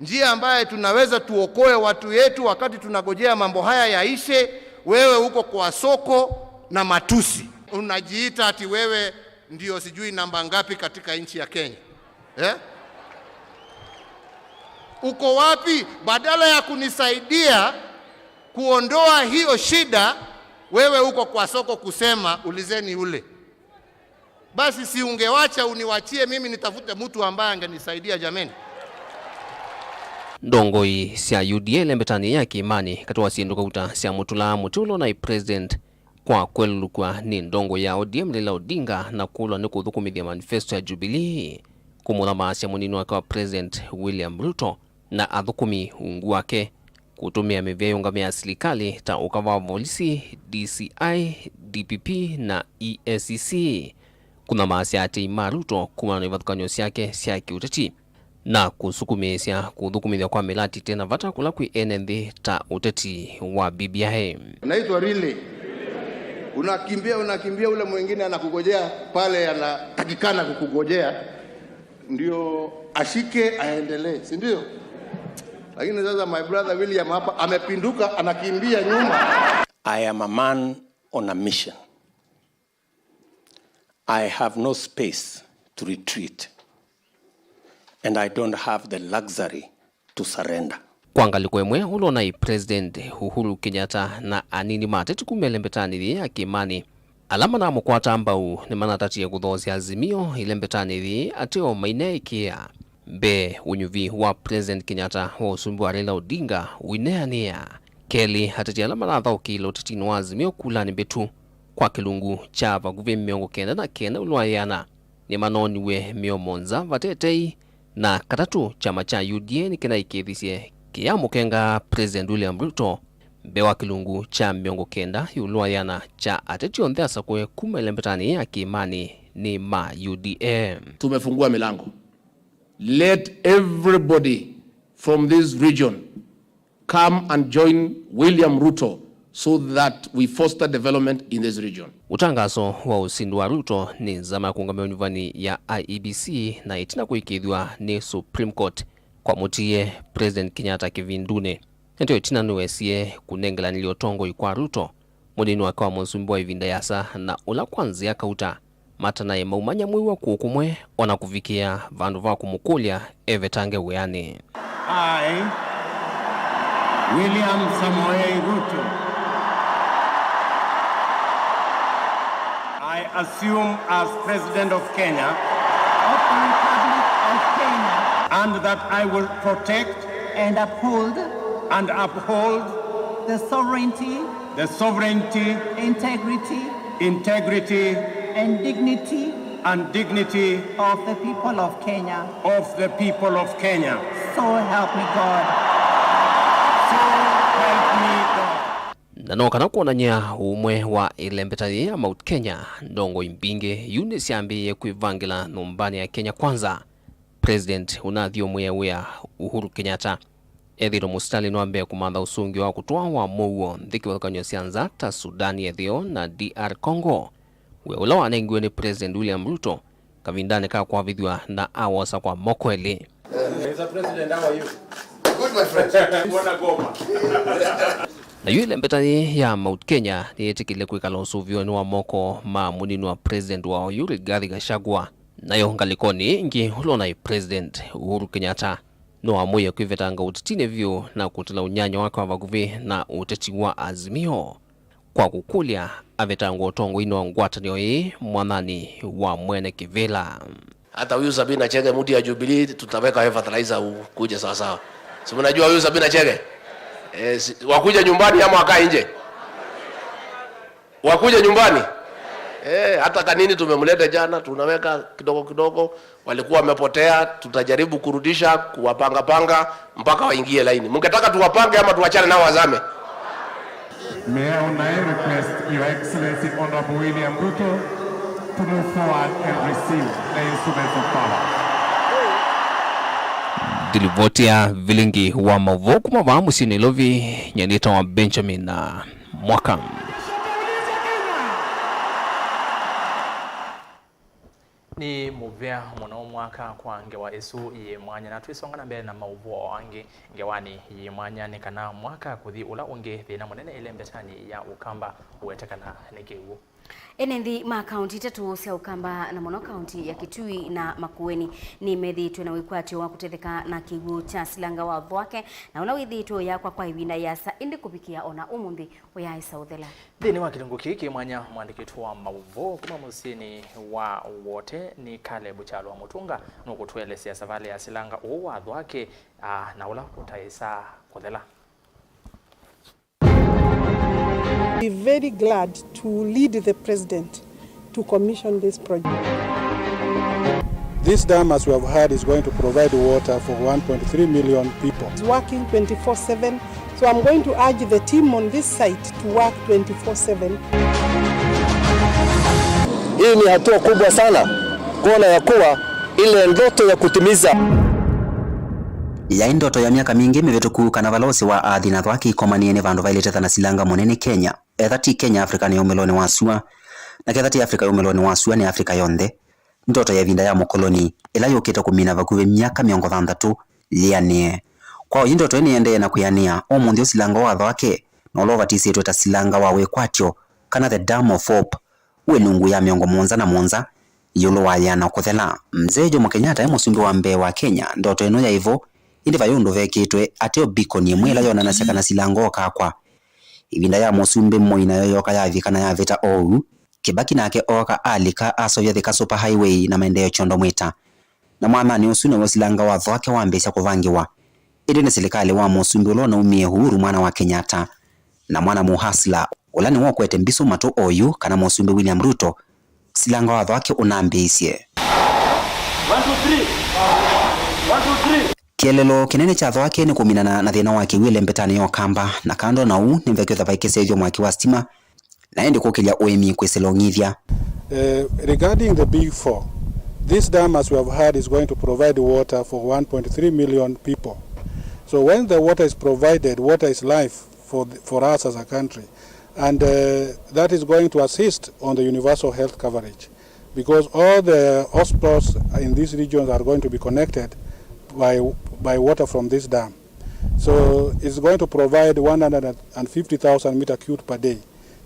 njia ambaye tunaweza tuokoe watu yetu wakati tunagojea mambo haya yaishe, wewe uko kwa soko na matusi. Unajiita ati wewe ndio sijui namba ngapi katika nchi ya Kenya. Eh? Uko wapi? Badala ya kunisaidia kuondoa hiyo shida, wewe uko kwa soko kusema ulizeni ule. Basi si ungewacha uniwachie mimi nitafute mtu ambaye angenisaidia jameni? Ndongoi sya U D A ilembetanĩ ya kĩĩmanĩ katĩ wa syĩndũ kauta sya mũtũla mũtĩ ũla ũnaĩ president kwa kwelũlũkw'a nĩ ndongoi ya O D M Raila Odinga na kũlwa nĩ kũthũkũmĩthya manifesto ya Jubilee kũmũthamaasya mũnini wake wa president William Ruto na athũkũmi ungu wake kũtũmĩa mĩvĩa yĩũngamĩe ya silikalĩ ta ũkava wa volisi, D C I, D P P na E A C C kũthamaasya aatĩĩi ma Ruto kumana na ivathũkany'o syake sya kĩũteti na kũsukumĩĩsya kũthũkũmĩthw'a kwa mĩlati ĩte na vata kũla kwĩ ene nthĩ ta ũteti wa B B I. Naitwa Riley. Unakimbia, unakimbia, ule mwingine anakugojea pale, anatakikana kukugojea ndio ashike aendelee, si ndio? Lakini sasa my brother William hapa amepinduka, anakimbia nyuma. I am a man on a mission. I have no space to retreat, and I don't have the luxury to surrender. Kwa ngalĩko ĩmwe, ũla ũnaĩ President Uhuru Kenyatta na anini ma ateti kuma ĩlembetanĩ yĩĩ ya kĩĩmanĩ, ala manamũkwata mbau nĩmanatatie kũthoosya Azimio ĩlembetanĩ yĩĩ ateo maineĩkĩĩa. Mbee, ũnyuvi wa President Kenyatta wa ũsumbĩ wa Raila Odinga ũineanĩa. Kelĩ, ateti ala manathaũkĩile ũtetinĩ wa Azimio kulanĩ mbĩtu kwa kĩlungu kya vakuvĩ mĩongo kenda na kenda ĩũlũ wa ĩana nĩmanooniw'e mĩomo nza vate tei, na katatũ, kyama kya U D A nĩkĩnaĩkĩĩthisye kĩyamũkenga President William Ruto mbee wa kĩlungu kya mĩongo kenda ĩũlũ wa ĩana kya ateti onthe asakũe kuma ĩlembetanĩ ya kĩĩmanĩ nĩ ma U D A. Tumefungua milango. Let everybody from this region come and join William Ruto so that we foster development in this region. Ũtangaso wa ũsindi wa Ruto nĩ nzama ya kũũngamĩa ũnyuvani ya I E B C na ĩtina kũĩkĩĩthw'a nĩ Supreme Court kwa mũtiie President Kenyatta kĩvindunĩ. Ndeto ĩtina nĩwesie kũnengelanĩlya ũtongoi kwa Ruto, mũnini wake wa mũsumbĩ wa ĩvinda yasa na ũla kwa nzĩa kauta matanaĩ maumany'a mwĩw'a kũũ kũmwe, o na kũvikĩa vandũ va kũmũkũlya evetange wĩanĩ. I, William Samoei Ruto, I assume as President of Kenya, of the Republic of Kenya, and that I will protect and uphold and uphold the sovereignty, the sovereignty, integrity, integrity, and dignity, and dignity of the people of Kenya. Of the people of Kenya. So help me God. So help me God. Na no kana kwonany'a ũmwe wa ĩlembeta yĩĩ ya Mount Kenya, ndongoi mbingĩ yu nĩsyambĩĩe kwĩvangĩla nyũmbanĩ ya Kenya Kwanza. President ũnathyũmũĩe wĩa Uhuru Kenyatta ethĩĩtwe mũsitalĩnĩ wa mbee kũmantha ũsũngĩo wa kũtũa wa mũuo nthĩ kĩvathũkany'o sya nza ta Sudan ya Ĩtheo na D R Congo, wĩa ũla wanengiwe nĩ President William Ruto kavindanĩ ka kwavĩthw'a na awosa kwa moko elĩ. Mister President, how are you? Good, my friend. Mbona ngoma? Nayo ĩlembeta yĩĩ ya Mount Kenya nĩyĩtĩkĩlile kwĩkala ũsũvĩonĩ wa moko ma mũnini wa President wa oyu Rigathi Gachagua. Nayo ngalĩkonĩ ĩngĩ, ũla ũnaĩ President Uhuru Kenyatta nĩwamũie kwĩvetanga ũtetinĩ vyũ na kũtĩla ũnyanya wake wa vakuvĩ na ũteti wa Azimio. kwa kũkũlya avetangwa ũtongoinĩ wa ngwatanĩo ĩĩ mwathanĩ wa mwene kĩvĩla. Hata huyu Sabina Chege, mtu ya Jubilee, tutaweka wewe fertilizer ukuje sawa sawa. Si mnajua huyu Sabina Chege? Eh, si, wakuje nyumbani ama wakae nje? Wakuje nyumbani? Eh, hata Kanini tumemleta jana, tunaweka kidogo kidogo. Walikuwa wamepotea, tutajaribu kurudisha, kuwapanga panga mpaka waingie laini. Mngetaka tuwapange ama tuwachane nao wazame? May I now request Your Excellency Honorable William Ruto to move forward and receive the instruments of power. Ndilivoti ya vilingi wa mauvoo kuma vaa mũsyĩ Nairobi, nyie nĩtawa Benjamin Mwaka. Nĩ mũvea mũno Mwaka kwa ngewa ĩsu yĩ mwanya, na twĩsonga na mbee na maũvoo angĩ. Ngewanĩ yĩ mwanya nĩ kana Mwaka kũthi ũla ũngĩ, thĩna mũnene ĩlembetanĩ ya Ũkamba ũwetekana nĩ kĩw'ũ. Ene nthĩ ma kaunti itatũ sya Ũkamba, na mũno kaunti ya Kitui na Makueni, nĩmethĩĩtwe na wĩkwatyo wa kũtetheka na kĩw'ũ kya silanga wa Thwake, na ũla wĩthĩĩtwe ũyakwa kwa ĩvinda yĩasa, ĩndĩ kũvikĩa ona ũmũnthĩ ũyaaĩsa ũthela. Nthĩnĩ wa kĩlungu kĩĩ kĩ mwanya, mwandĩki witũ wa maũvoo kuma mũsyĩnĩ wa Wote nĩ Caleb Kyalwa Mũtunga nũkũtũelesya savalĩ ya silanga ũũ wa Thwake, a, na ũla ũtaĩsaa kũthela. Be very glad to lead the president to commission this project. This dam, as we have heard, is going to provide water for one point three million people. It's working twenty-four seven, so I'm going to urge the team on this site to work twenty-four seven. Hii ni hatua kubwa sana kuona ya kuwa ile ndoto ya kutimiza. Yaĩ ndoto ya myaka mingĩ mĩvĩtũku kana vala ũsĩ wa Athi na Thwake ikomanie nĩ vandũ vaĩlĩte thana silanga mũnene Kenya. Etha ti Kenya, Africa nĩ ũmĩlonĩ wa sua, na ketha ti Africa ũmĩlonĩ wa sua, nĩ Africa yonthe. Ndoto ya ĩvinda ya mũkoloni, ĩla yũkĩte kũmina vakuvĩ myaka mĩongo thanthatũ, yĩanĩe. Kwa oyu ndoto ĩĩ nĩendee na kwĩanĩa, ũmũnthĩ ũsilanga wa Thwake, na ũla ũvatisĩtwe ta silanga wa wĩkwatyo, kana the Dam of Hope, wĩ ilungu ya mĩongo mũonza na mũonza ĩũlũ wa yĩana kũthela. Mzee Jomo Kenyatta e mũsumbĩ wa mbee wa Kenya, ndoto ĩno yaĩ vo, ĩndĩ vaĩ ũndũ vekĩtwe, ateo beacon ĩmwe ĩla yonanasya kana silanga ũkakwa. Ĩvinda ya Mũsumbĩ Moi nayo yooka yavika na yavĩta oou, Kĩbaki nake ooka alika aseũvya Thika Super Highway na maendeeo kyondo mwĩta. Na mwathanĩ ũsu nĩw'o silanga wa Thwake wambĩĩsya kũvangĩwa. Ĩndĩ nĩ silikalĩ wa mũsumbĩ ũla ũnaumie Uhuru mwana wa Kenyatta na mwana mũ hustler ũla nĩwe ũkwete mbisũ matũ oyu kana mũsumbĩ William Ruto, silanga wa Thwake ũnambĩĩsye. One, two, three. One, two, three. Kĩeleelo kĩnene kya Thwake nĩ kũminana na thĩna wa kĩw'ũ ĩlembetanĩ ya Ũkamba, na kando na ũu, nĩvekwĩthwa vaikĩsethw'a mwaki wa sitima, na ĩndĩ kũkĩlya ũĩmi kwĩsĩla ũng'ithya. Eh, regarding the Big Four, this dam, as we have heard, is going to provide water for one point three million people. So when the water is provided, water is life for the, for us as a country, and, uh, that is going to assist on the universal health coverage, because all the hospitals in these regions are going to be connected by, by water from this dam. So it's going to provide one hundred and fifty thousand meter cubed per day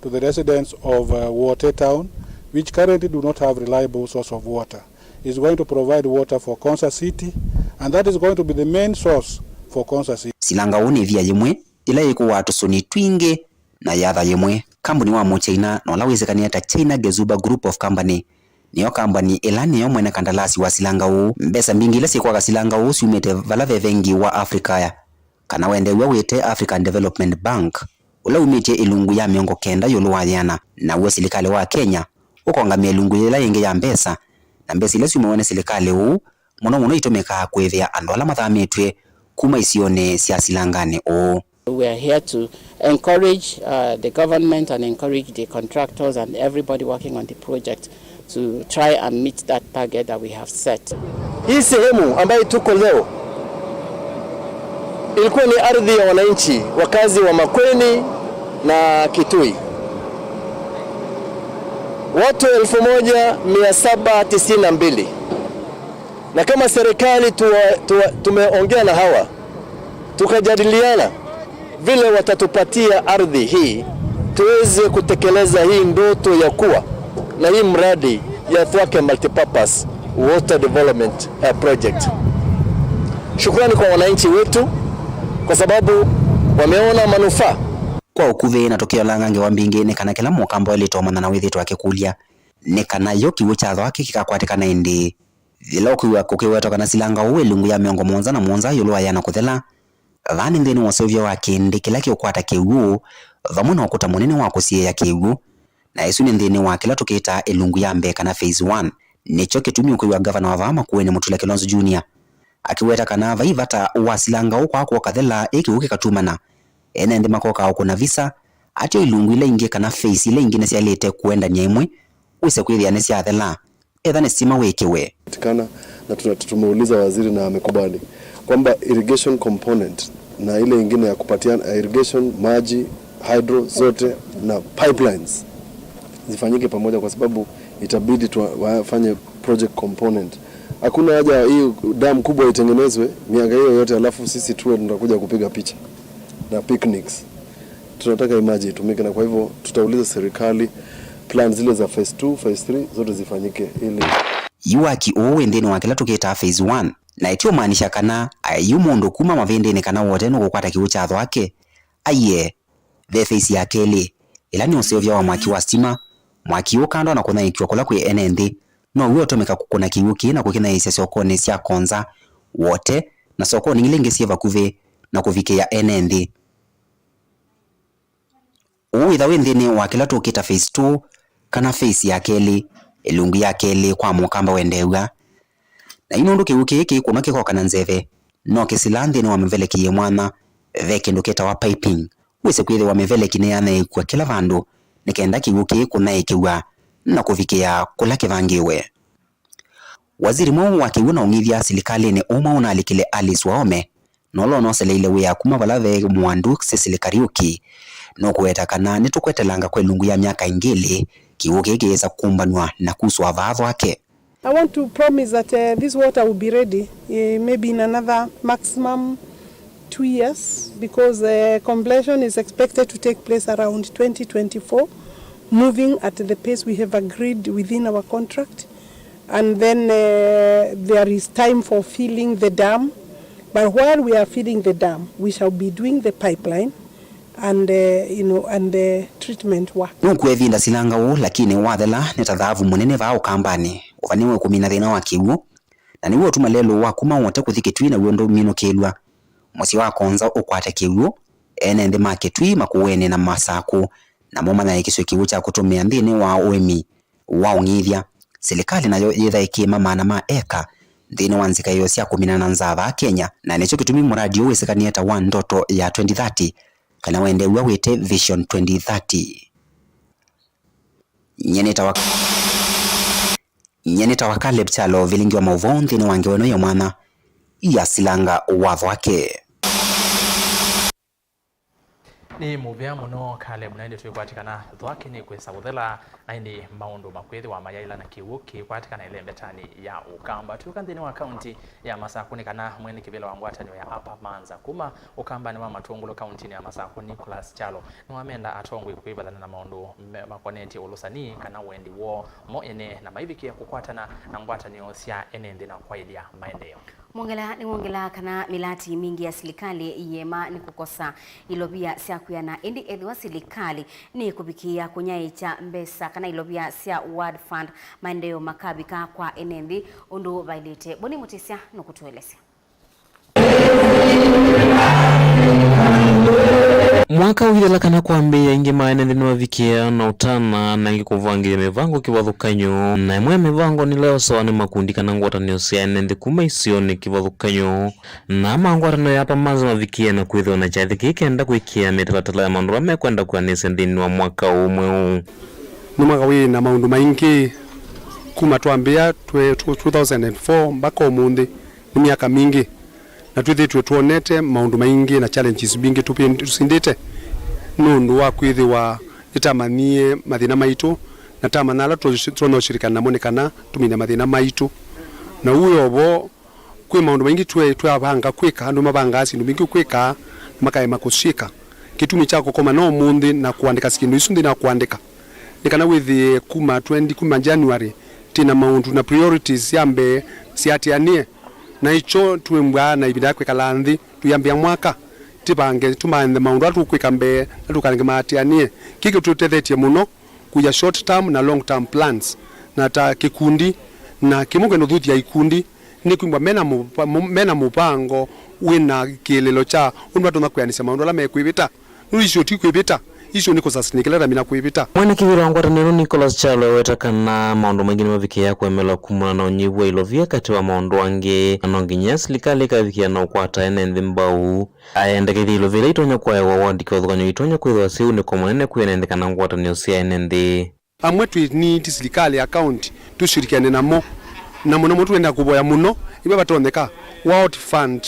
to the residents of, uh, Wote town, which currently do not have reliable source of water. It's going to provide water for Konsa City, and that is going to be the main source for Konsa City. Silanga ũũ nĩ ĩvia yĩmwe ĩla yĩkũaa tũsũni twingĩ na yatha yĩmwe. Kambuni wa Mũchaina na ũla wĩsĩkanĩe ta China Gezuba Group of Company nĩyo kambani ĩla nĩyo mwene kandalasi wa silanga ũũ. Mbesa mbingĩ ila syĩkwaka silanga ũũ syumĩte vala ve vengi wa Africa ya kana wendeew'a wĩte African Development Bank, ũla umĩtye ilungu ya mĩongo kenda ĩũlũ wa yĩana, naw'o silikalĩ wa Kenya ũkongamĩa ilungu yĩla yĩngĩ ya mbesa, na mbesa ila syumawa nĩ silikalĩ ũũ mũno mũno itũmĩkaa kũĩvĩa andũ ala mathamĩtw'e kuma isionĩ sya silanganĩ ũũ. We are here to encourage, uh, the government and encourage the contractors and everybody working on the project to try and meet that target that we have set. Hii sehemu ambayo tuko leo ilikuwa ni ardhi ya wananchi wakazi wa Makueni na Kitui, watu elfu moja mia saba tisini na mbili, na kama serikali tuwa-, tuwa-, tumeongea na hawa tukajadiliana vile watatupatia ardhi hii tuweze kutekeleza hii ndoto ya kuwa na hii mradi ya Thwake Multipurpose Water Development, eh, Project. Shukrani kwa wananchi wetu kwa sababu wameona manufaa. Kwa ũkuvĩ, na tũkĩolanga ngewa mbingĩ, nĩ kana kĩla mũkamba waĩlĩte ũmanya na wĩthĩtwe akĩkũlya nĩ kana yo kĩw'ũ kya thwake kĩkakwatĩkana ĩndĩĩ. Yĩla ũkwĩw'a kũkĩwetwa kana silanga ũũ wĩ ĩlungu ya mĩongo mũonza na mũonza ĩũlũ wa yĩana kũthela, vaa nĩ nthĩnĩ wa ũseũvyo wa kĩndĩ kĩla kĩũkwata kĩw'ũ, vamwe na ũkũta mũnene wa kũsiĩĩa kĩw'ũ, na ĩsu nĩ nthĩnĩ wa kĩla tũkĩtaa ĩlungu ya mbee kana phase one. Nĩkyo kĩtumi ũkwĩw'a ngavana wa vaa Makueni Mutula Kilonzo Junior akĩweta kana vai vata wa silanga ũũ kwakwa ũkathela ĩ kĩw'ũ kĩkatumana, ene nthĩ makoka o kũna visa, ateo ilungu ila ingĩ kana phase ila ingĩ nĩsyaĩlĩte kũendany'a ĩmwe, wĩse kwĩthĩa nĩsyathela, etha nĩ sitima wĩkĩwe. Patikana, na tuna-, tumeuliza waziri na amekubali kwamba irrigation component na ile ingine ya kupatia, eh, irrigation, maji, hydro zote na pipelines zifanyike pamoja, kwa sababu itabidi tu wafanye project component. Hakuna haja hii dam kubwa itengenezwe miaka hiyo yote alafu sisi tuwe tunakuja kupiga picha na picnics. Tunataka hii maji itumike, na kwa hivyo tutauliza serikali plan zile za phase two, phase three zote zifanyike ili... Yu waki ũũ wĩ nthĩnĩ wa kĩla tũkĩtaa phase one, na ĩtiũmaanisha kana aĩ yu mũndũ kuma mavĩndĩnĩ kana wote nũkũkwata kĩw'ũ kya thwake. Aiee, ve phase ya kelĩ, ĩla nĩ ũseũvya wa mwaki wa sitima, mwaki ũkandwa na kũnyaĩĩkw'a kũla kwĩ ene nthĩ. Now'o ũtũmĩka kũkũna kĩw'ũ kĩĩ na kũkĩnyaĩĩsya sokonĩ sya Konza, Wote, na sokonĩ ila ingĩ syĩ vakuvĩ na kũvikĩa ene nthĩ. Ũu wĩtha wĩ nthĩnĩ wa kĩla tũkĩta phase two, kana phase ya kelĩ, ĩlungu ya kelĩ kwa mũkamba wendeew'a. Na yu nũndũ kĩw'ũ kĩĩ kĩikũnwa kĩkoka na nzeve, no kĩsilaa nthĩnĩ wa mĩveleki yĩ mwanya, ve kĩndũ kĩtawa piping. Wĩse kwĩthĩwa mĩveleki nĩyanyaĩĩkw'a kĩla vandũ nĩ kenda kĩw'ũ kĩĩ kũnyaĩĩkĩw'a na kũvikĩa kũla kĩvangĩwe. Waziri mweũ wa kĩw'ũ na ũng'ithya silikalĩnĩ ũmwe ũnalikile Alice Waome, nũla ũnoseleile wĩa kuma vala ve Mwandu Cecily Kariuki, nũkũweta kana nĩtũkwetelanga kwa ĩlungu ya myaka ĩngĩ ĩlĩ, kĩw'ũ kĩĩ kĩyĩsa kũmbanw'a na kuswa vaa thwake. I want to promise that, uh, this water will be ready, uh, maybe in another maximum two years, because, uh, completion is expected to take place around twenty twenty-four, moving at the pace we have agreed within our contract. And then, uh, there is time for filling the dam. But while we are filling the dam, we shall be doing the pipeline and, uh, you know, and the treatment work. Nũkua ĩvinda silanga ũũ, lakini wathela nĩ ta thaavu mũnene vaa Ũkambanĩ. Ũvanĩwe kũmina thĩna wa kĩw'ũ, na nĩw'o ũtuma lelũ wa kuma Wote kũthi Kĩtui naw'o ndũminũkĩlw'a. Mũsyĩ wa Konza ũkwate kĩw'ũ, ene nthĩ ma Kĩtui, Makueni na Masakũ namo manyaĩĩkĩsw'e kĩw'ũ kya kũtũmĩa nthĩnĩ wa ũĩmi wa ũng'ithya. Silikalĩ nayo yĩtha ĩkĩĩma maana ma eka nthĩnĩ wa nzikaĩo sya kũminana na nzaa vaa Kenya, na nĩkyo kĩtumi mũradi ũũ wĩsĩkanĩe ta wa ndoto ya twenty thirty, kana wendeew'a wĩte Vision twenty thirty. Nyie nĩtawa, nyie nĩtawa Caleb Kyalo, vilingi wa maũvoo nthĩnĩ wa ngewa ĩno ya mwana ya silanga wa thwake. Nĩ mũvea mũno, Caleb, na ĩndĩ twĩkwatĩ kana thwake nĩkwĩsa kũthela, na ĩndĩ maũndũ makwĩthĩwa mayaĩla na kĩw'ũ kĩkwatĩkana ĩlembetanĩ ya Ũkamba. Twĩũka nthĩnĩ wa kaunti ya Masakũ nĩ kana mwene kĩvĩla wa ngwatanĩo ya Upper Manza kuma Ũkambanĩ wa Matũngũlũ kauntinĩ ya Masakũ, Nicholas Kyalo, nĩwamenda atongoi kwĩvathana na maũndũ me-, makonetye ũlũsani kana wendi woo mo ene na maivikĩe kũkwatana na ngwatanĩo sya ene nthĩ na kwaĩlya maendeeo. Mwongela nĩwongelaa kana mĩlati mingĩ ya silikalĩ ĩyĩema nĩ kũkosa ilovia sya kwĩana, ĩndĩ ethĩwa silikalĩ nĩkũvikĩĩa kũnyaĩĩkya mbesa kana ilovia sya World Fund, maendeeo makavika kwa ene nthĩ ũndũ vaĩlĩte. Boni Mũtĩsya nũkũtũelesya. Mwaka ũithela kana kwambĩĩa, aingĩ ma ene nthĩ nĩmavikĩaa na ũtana na angĩ kũvangĩĩa mĩvango kĩvathũkany'o, na ĩmwe ya mĩvango nĩ ĩla yosawa nĩ makundi kana ngwatanĩo sya ene nthĩ kuma isionĩ kĩvathũkany'o. Na ma ngwatanĩo ya Upper Manza mavikĩĩa na kwĩthĩwa na kyathĩ kĩĩ kenda kũĩkĩĩa mĩtalatala ya maũndũ ala mekwenda kwĩanĩsya nthĩnĩ wa mwaka ũũ mweũ. Nĩ mwaka wĩ na maũndũ maingĩ kuma twambĩĩa twe-, tw-, two thousand and four mpaka ũmũnthĩ. Nĩ myaka mingĩ, na twĩthĩĩtwe twonete maũndũ maingĩ na challenges mbingĩ tũpĩ-, tũsindĩte nũndũ wa kwĩthĩwa nĩtamanyie mathĩna maitũ, na tamanya ala tũ-, tũnoshirikana namo nĩ kana tũmine mathĩna maitũ. Na ũu wĩ o vo, kwĩ maũndũ maingĩ twe-, twavanga kwĩka, andũ mavangaa syĩndũ mbingĩ kwĩka, na makaema kũsyĩka. Kĩtumi kya kũkoma na ũmũnthĩ na kũandĩka syĩndũ isu nthĩ na kũandĩka, nĩ kana wĩthĩe kuma twenty, kuma January, twĩ na maũndũ na priorities sya mbee siatĩanĩe. Na ĩkyo twĩmbwaa na ĩvinda ya kwĩkala nthĩ, tũyambĩa mwaka, Tĩvange, tũmanthe maũndũ ala tũkwĩka mbee, na tũkalenge maatĩanĩe. Kĩĩ kĩtũtethetye mũno kũia short term na long term plans, na ta kĩkundi, na kĩmwe kwenda ũthuthya ikundi, nĩ kwĩmbwa mena mũva-, mũ-, mena mũvango wĩna kĩeleelo kya ũndũ matonya kwĩanĩsya maũndũ ala mekwĩvĩta. Nũndũ issue ti kwĩvĩta, issue nĩ kũsustain kĩla tamina kwĩvĩta. Mwene kĩvĩla wa ngwatanĩo ĩno Nicholas Kyalo eweta kana maũndũ maingĩ nĩmavikĩaa kũemelwa kumana na ũnyivu wa ilovia katĩ wa maũndũ angĩ, na no nginya silikalĩ ĩkavikĩa na ũkwata ene nthĩ mbau. Aendekethya ilovia ila itonya kũaĩwa ward kĩvathũkany'o itonya kwĩthĩwa syĩunĩko mũnene kwĩ ene nthĩ kana ngwatanĩo sya ene nthĩ. Amwe twĩnĩĩtye silikalĩ ya kaunti tũshirikiane namo, na mũno mũno twenda kũvoya mũno ĩva vatonyeka ward fund,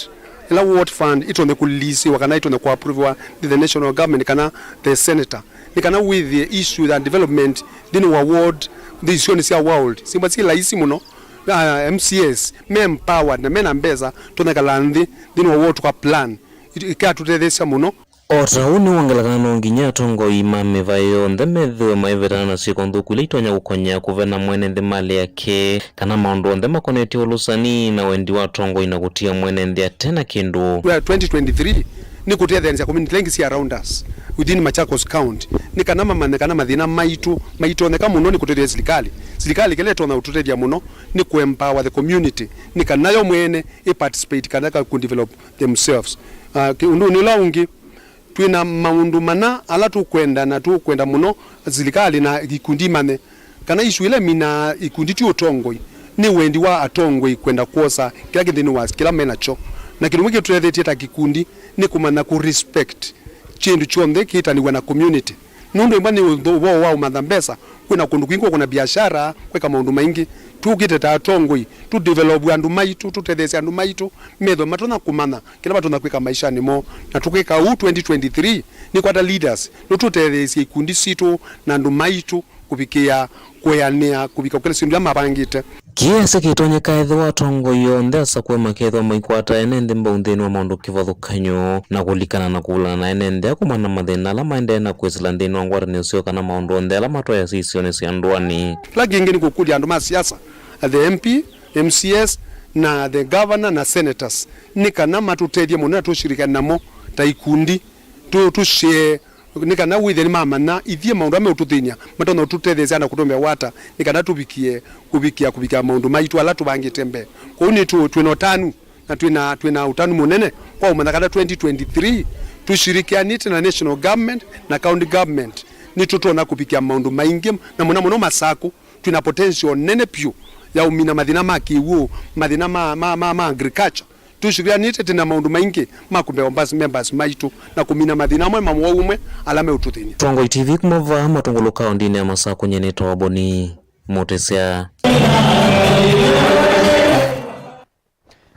ĩla ward fund ĩtonye kũlisiwa kana ĩtonye kũaproviwa nĩ the national government kana the senator, nĩ kana wĩthĩe issue ya development nthĩnĩ wa ward, nthĩ isionĩ sya world syĩmbwa syĩ laisi mũno. Ah, M C As me empowered na mena mbesa, tũnekala nthĩ nthĩnĩ wa ward tũka plan ĩkatũtetheesya mũno. O ta ũu nĩwongela kana no nginya atongoi ma mĩvaĩ yonthe methĩwe maĩvetana na syĩko nthũku ila itonya kũkony'a kũvena mwene nthĩ malĩ ake, kana maũndũ onthe makonetye ũlũsani na wendi wa atongoi na kũtia mwene nthĩ ate na kĩndũ. Twenty twenty-three nĩ kũtetheanĩsya community ila ingĩ syĩ around us within Machakos County, nĩ kana mamanye kana mathĩna maitũ maitonyeka mũno nĩ kũtethya silikalĩ. Silikalĩ kĩla ĩtonya ũtũtethya mũno nĩ kũ empower the community, nĩ kana yo mwene ĩ participate kana ka kũ develop themselves. Ah, kĩ-, ũndũnĩ ũla ũngĩ, twĩ na maũndũ mana ala tũkwenda, na tũkwenda mũno silikalĩ na ikundi imanye kana issue ila iminaa ikundi ti ũtongoi, nĩ wendi wa atongoi kwenda kwosa kĩla kĩ nthĩnĩ wa kĩla me nakyo. Na kĩndũ kĩmwe kĩtũtethetye ta kĩkundi nĩ kũmanya kũ respect kyĩndũ kyonthe kĩtanĩw'a na community. Nũndũ ĩmwe nĩ ũthũ-, ũvoo wa ũmantha mbesa, kwĩna kũndũ kwingĩ kwa kũna biashara, kwĩka maũndũ maingĩ. Tũkĩte ta atongoi, tũ develop andũ maitũ, tũtetheesye andũ maitũ, methwe matonya kũmanya kĩla matonya kwĩka maishanĩ moo, na tũkwĩka ũu twenty twenty-three, nĩkwata leaders, nĩtũtetheesye ikundi sitũ na andũ maitũ kũvikĩa kũeanĩa kũvika kũkĩla syĩndũ ila mavangĩte. Kĩĩ asa kĩtonyeka ethĩwa atongoi onthe asakũe makethĩwa maikwata ene nthĩ mbau nthĩnĩ wa maũndũ kĩvathũkany'o na kũlikana na kũvulana na ene nthĩ akumana na mathĩna ala maendee na kwĩsĩla nthĩnĩ wa ngwatanĩo syoo kana maũndũ onthe ala matwaĩasya isionĩ sya ndũanĩ. Kĩla kĩngĩ nĩ kũkũlya andũ ma siasa, the M P, M C As, na the governor na senators, nĩ kana matũtethye mũno na tũshirikiane namo ta ikundi, tũ-, tũshare, nĩ kana wĩthĩe nĩmamanya ithyĩ maũndũ ala meũtũthĩny'a, matonya ũtũtetheesya na kũtũmbĩa wata, nĩ kana tũvikie kũvikĩa, kũvikĩa maũndũ maitũ ala tũvangĩte mbee. Kwoou nĩ tũ-, twĩ na ũtanu, na twĩ na, twĩ na ũtanu mũnene kwa ũmanya kana twenty twenty-three tũshirikianĩte na national government na county government, nĩtũtonya kũvikĩa maũndũ maingĩ, na mũno mũno Masakũ twĩ na potential nene vyũ ya ũmina mathĩna ma kĩw'ũ, mathĩna ma, ma, ma, ma agriculture. Tũshirikianĩte twĩ na maũndũ maingĩ ma kũmbea members, members maitũ na kũmina mathĩna amwe ma mũwau ũmwe ala meũtũthĩny'a. Tongoi T V kuma vaa Matũngũlũ kaũndĩnĩ ya Masakũ, nyie nĩtawa Boni Mũtĩsya.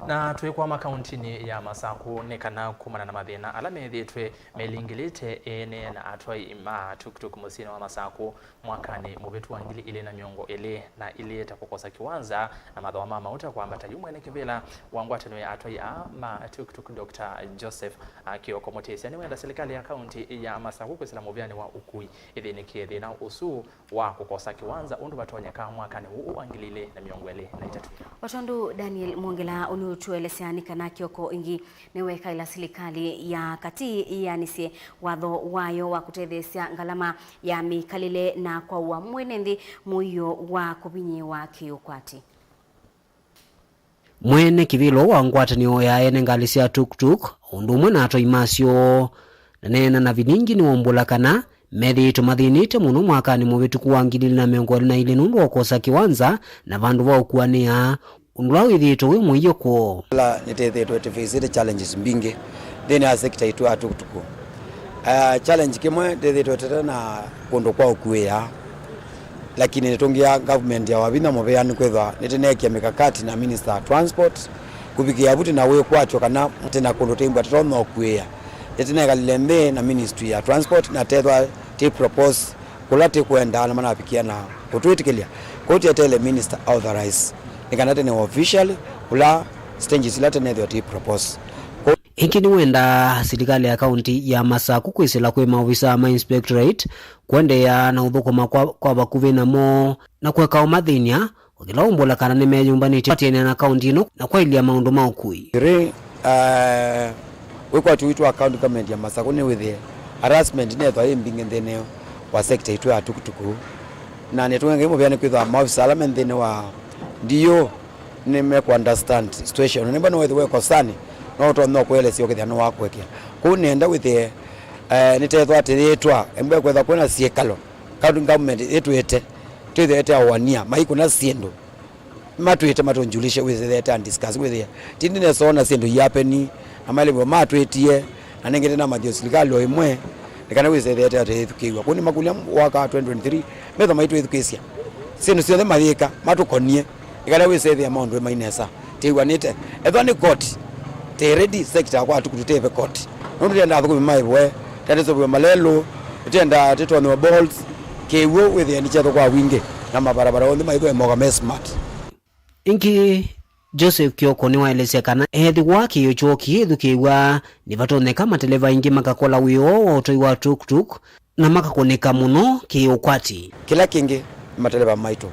Na twĩkwama kaũntĩnĩ ya Masakũ, nĩ kana kumana na mathĩna ala methĩĩtwe melingĩlĩte ene na atwai ma tuktuk mũsyĩnĩ wa Masakũ, mwakanĩ mũvĩtu wa ngili ilĩ na mĩongo ĩlĩ na ilĩ ta kũkosa kĩwanza na mathooa ma mauta kwambata, yu mwene kĩvĩla wa ngwatanĩo ya atwai aa ma tuktuk, Doctor Joseph, a, Kioko Mũtĩsya nĩwenda silikalĩ ya kaũntĩ ya Masakũ kwĩsĩla mũvĩanĩ wa ũkui ĩthĩnĩkĩe thĩna ũsu wa kũkosa kĩwanza ũndũ vatonyeka mwakanĩ ũũ wa ngili ilĩ na mĩongo ĩlĩ na itatũ. O tondũ Daniel Mwongela ũnĩũtũelesya, nĩ kana Kioko ĩngĩ nĩwekaĩla silikalĩ ya katĩ yĩanĩsye watho wayo wa kũtetheesya ngalama ya mĩkalĩle na kwaũa mwene nthĩ mũio wa kũvinyĩĩwa kĩ-ũkwati. Mwene kĩvĩla wa ngwatanĩo ya ene ngalĩ sya tuktuk, o ũndũ ũmwe na atwai masyo, na neena na vilingi nĩwaumbũla kana methĩĩtwe mathĩnĩte mũno mwakanĩ mũvĩtũku wa ngili ilĩ na mĩongo ĩlĩ na ilĩ nũndũ wa kũkosa kĩwanza na vandũ va ũkuanĩa, ũndũ ũla wĩthĩĩtwe wĩ mũio kwoo. Ala nĩtĩthĩĩtwe tũfĩsĩte challenges mbingĩ nthĩnĩ wa sector itũ ya tuktuk. Ah, challenge kĩmwe, tĩthĩtwe tũte na kũndũ kwa ũkuĩa, lakini nĩtũngĩa government ya Wavinya mũvea nĩkwĩthwa nĩtĩneekie mikakati na minister wa transport kũvikĩa vu tĩna wĩkwatyo kana tĩna kũndũ tĩimbwa tũtonya ũkuĩa. Nĩtĩnekalile nthĩ na ministry ya transport na tethwa tĩ propose kũla tĩkwenda na manavikia na kũtwĩtĩkĩlya. Kwoou tĩeteele minister authorize nĩ kana tene officially kũla stages ila tene ethĩwa tĩ propose. Kwoou Ĩngĩ nĩwendaa silikalĩ ya kaũntĩ ya Masakũ kwĩsĩla kwĩ maovisaa ma inspectorate kũendeea na ũthũkũma kwa, kwa vakuvĩ namo na kũeka ũmathĩny'a, ũkĩla ũmbũla kana nĩmeyũmbanĩtye kwatĩanĩa na kaũntĩ ĩno na kwaĩlya maũndũ ma ũkui. Ĩĩ, eh, Wĩkwatyo witũ wa county government ya Masakũ nĩ wĩthĩe harassment nĩyĩthwa yĩ mbingĩ nthĩnĩ wa sector itũ ya tukutuku. Na nĩtũng'e Ngai mũvea nĩ kwĩthwa maofisa ala me nthĩnĩ wa D O nĩmekũ understand situation. Nĩmba no wĩthĩwe kosani, no ũtonya kũelesya ũkethĩa nĩwakũekea. Kũu nĩenda wĩthĩe, eh, nĩtethwa atĩyĩtwa, embwe kwetha kwĩna syĩkalo, county government ĩtwĩte, twĩthĩe ĩteawania, maikũna syĩndũ. Matwĩte matũnjulishe wĩthĩe ta discuss wĩthĩe. Tindi nesoona syĩndũ iapeni, na malĩvĩwa matwĩtie, na nengete na mathio silikalĩ o ĩmwe, nĩ kana wĩsethete atĩ ĩthukĩĩw'a. Kũu nĩmakũlya mwaka wa twenty twenty-three, metho maitũ ĩthukĩĩsya. Syĩndũ syonthe mayĩka, matũkonie, nĩ kana wĩsethĩa maũndũ mai nesa. Tĩw'anĩte. Ethwa nĩ koti, tĩ ready sector kwa tuku tũtĩve koti. Nũndũ tenda athũkũmi maĩvwe, tenda tũsũvĩwe malelũ, tenda tĩtonyewe balls, kĩw'ũ wĩthĩe nĩ kyetho kwa wingĩ, na mabarabara onthe maithwe moka me smart. Ĩngĩ, Joseph Kioko nĩwaelesya kana ethĩwa kĩĩo kyoo kĩĩthukĩĩw'a, nĩvatonyeka mateleva aingĩ makakola wĩoo wa ũtoi wa tuk-tuk na makakũnĩka mũno kĩ-ũkwati. Kĩla kĩngĩ, mateleva maitũ,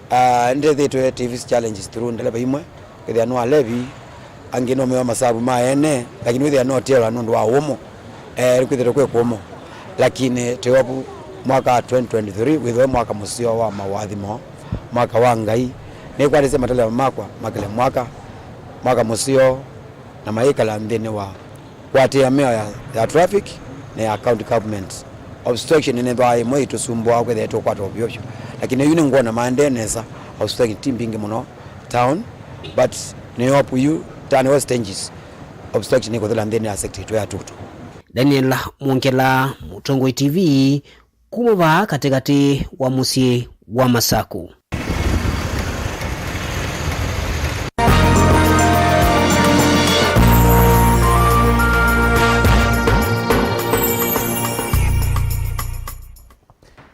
ah, nĩndethĩtwe tivisi challenges through ndeleva imwe, kwĩthĩa no alevi, angĩ no mewa masavu ma ene, lakini wĩthĩa no tiela nũndũ wa ũmũ. Eh, nĩkwĩthĩtwe kwĩ kũmũ. Lakini twĩovu mwaka wa twenty twenty-three wĩthĩwe mwaka mũseo wa mawathimo, mwaka wa Ngai. Nĩkwatĩsye mateleva makwa makĩle mwaka, mwaka mũseo, na mayĩkala nthĩnĩ wa kũatĩĩa mĩao ya, ya traffic na ya county government. Obstruction nĩnethwaa ĩmwe ĩtũsumbũaa kwĩthĩa tũkwata ovyo ovyo. Lakini yu nĩngwona maendee nesa, obstruction ti mbingĩ mũno town, but nĩ opu yu, tani wa stages, obstruction ĩkũthela nthĩnĩ ya sector itũ ya tukutuku. Daniel Mwongela, Mũtongoi T V, kuma vaa katĩkatĩ wa mũsyĩ wa Masaku.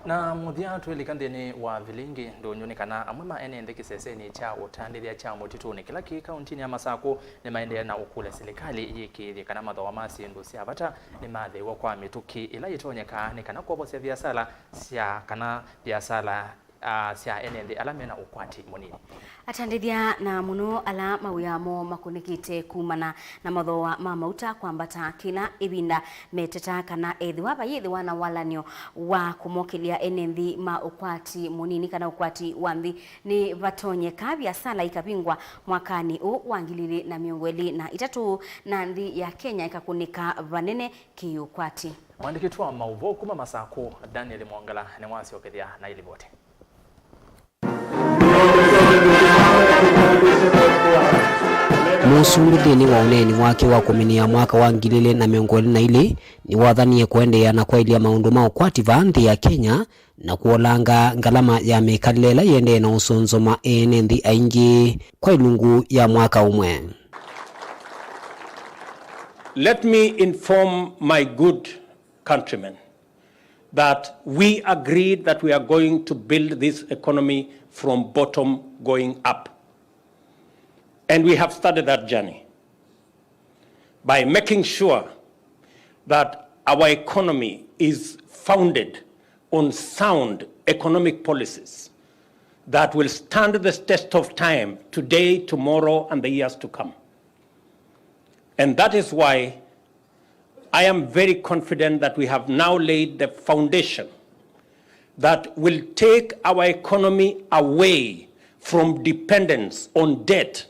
Na mũthya twĩlika nthĩnĩ wa vilingi ndũnyũ nĩ kana amwe ma ene nthĩ kĩsesenĩ kya ũtandĩthya kya mũtitũnĩ kĩla kĩ kauntinĩ ya Masakũ nĩmaendee na ũkũlya silikalĩ yĩkĩĩthye kana mathooa ma syĩndũ sya vata nĩmatheew'a kwa mĩtũkĩ ĩla yĩtonyekaa nĩ kana kwovosya viasala sya kana viasala, ah, sya ene nthĩ ala mena ũkwati mũnini. Atandĩthya na mũno ala mawĩa moo makũnĩkĩte kumana na mathooa ma mauta kwambata kĩla ĩvinda metetaa kana ethĩwa vayĩthĩwa na walany'o wa kũmokĩlya ene nthĩ ma ũkwati mũnini kana ũkwati wa nthĩ, nĩvatonyeka viasala ikavingwa mwakanĩ ũũ wa ngili ilĩ na mĩongo ĩlĩ na itatũ, na nthĩ ya Kenya ĩkakũnĩka vanene kĩ-ũkwati. Mwandĩki wa maũvoo kuma Masakũ, Daniel Mwongela, nĩwasyokethya na ilivoti. Mũsumbĩ nthĩnĩ wa ũneeni wake wa kũminĩa mwaka wa ngili ilĩ na mĩongo ĩlĩ na ilĩ nĩwathanie kũendeea na kwaĩlya maũndũ ma ũkwati vaa nthĩ ya Kenya na kũolanga ngalama ya mĩkalĩle ĩla ĩendee na ũsonzoma ene nthĩ aingĩ kwa ilungu ya mwaka ũmwe. Let me inform my good countrymen that we agreed that we are going to build this economy from bottom going up. And we have started that journey by making sure that our economy is founded on sound economic policies that will stand the test of time today, tomorrow, and the years to come. And that is why I am very confident that we have now laid the foundation that will take our economy away from dependence on debt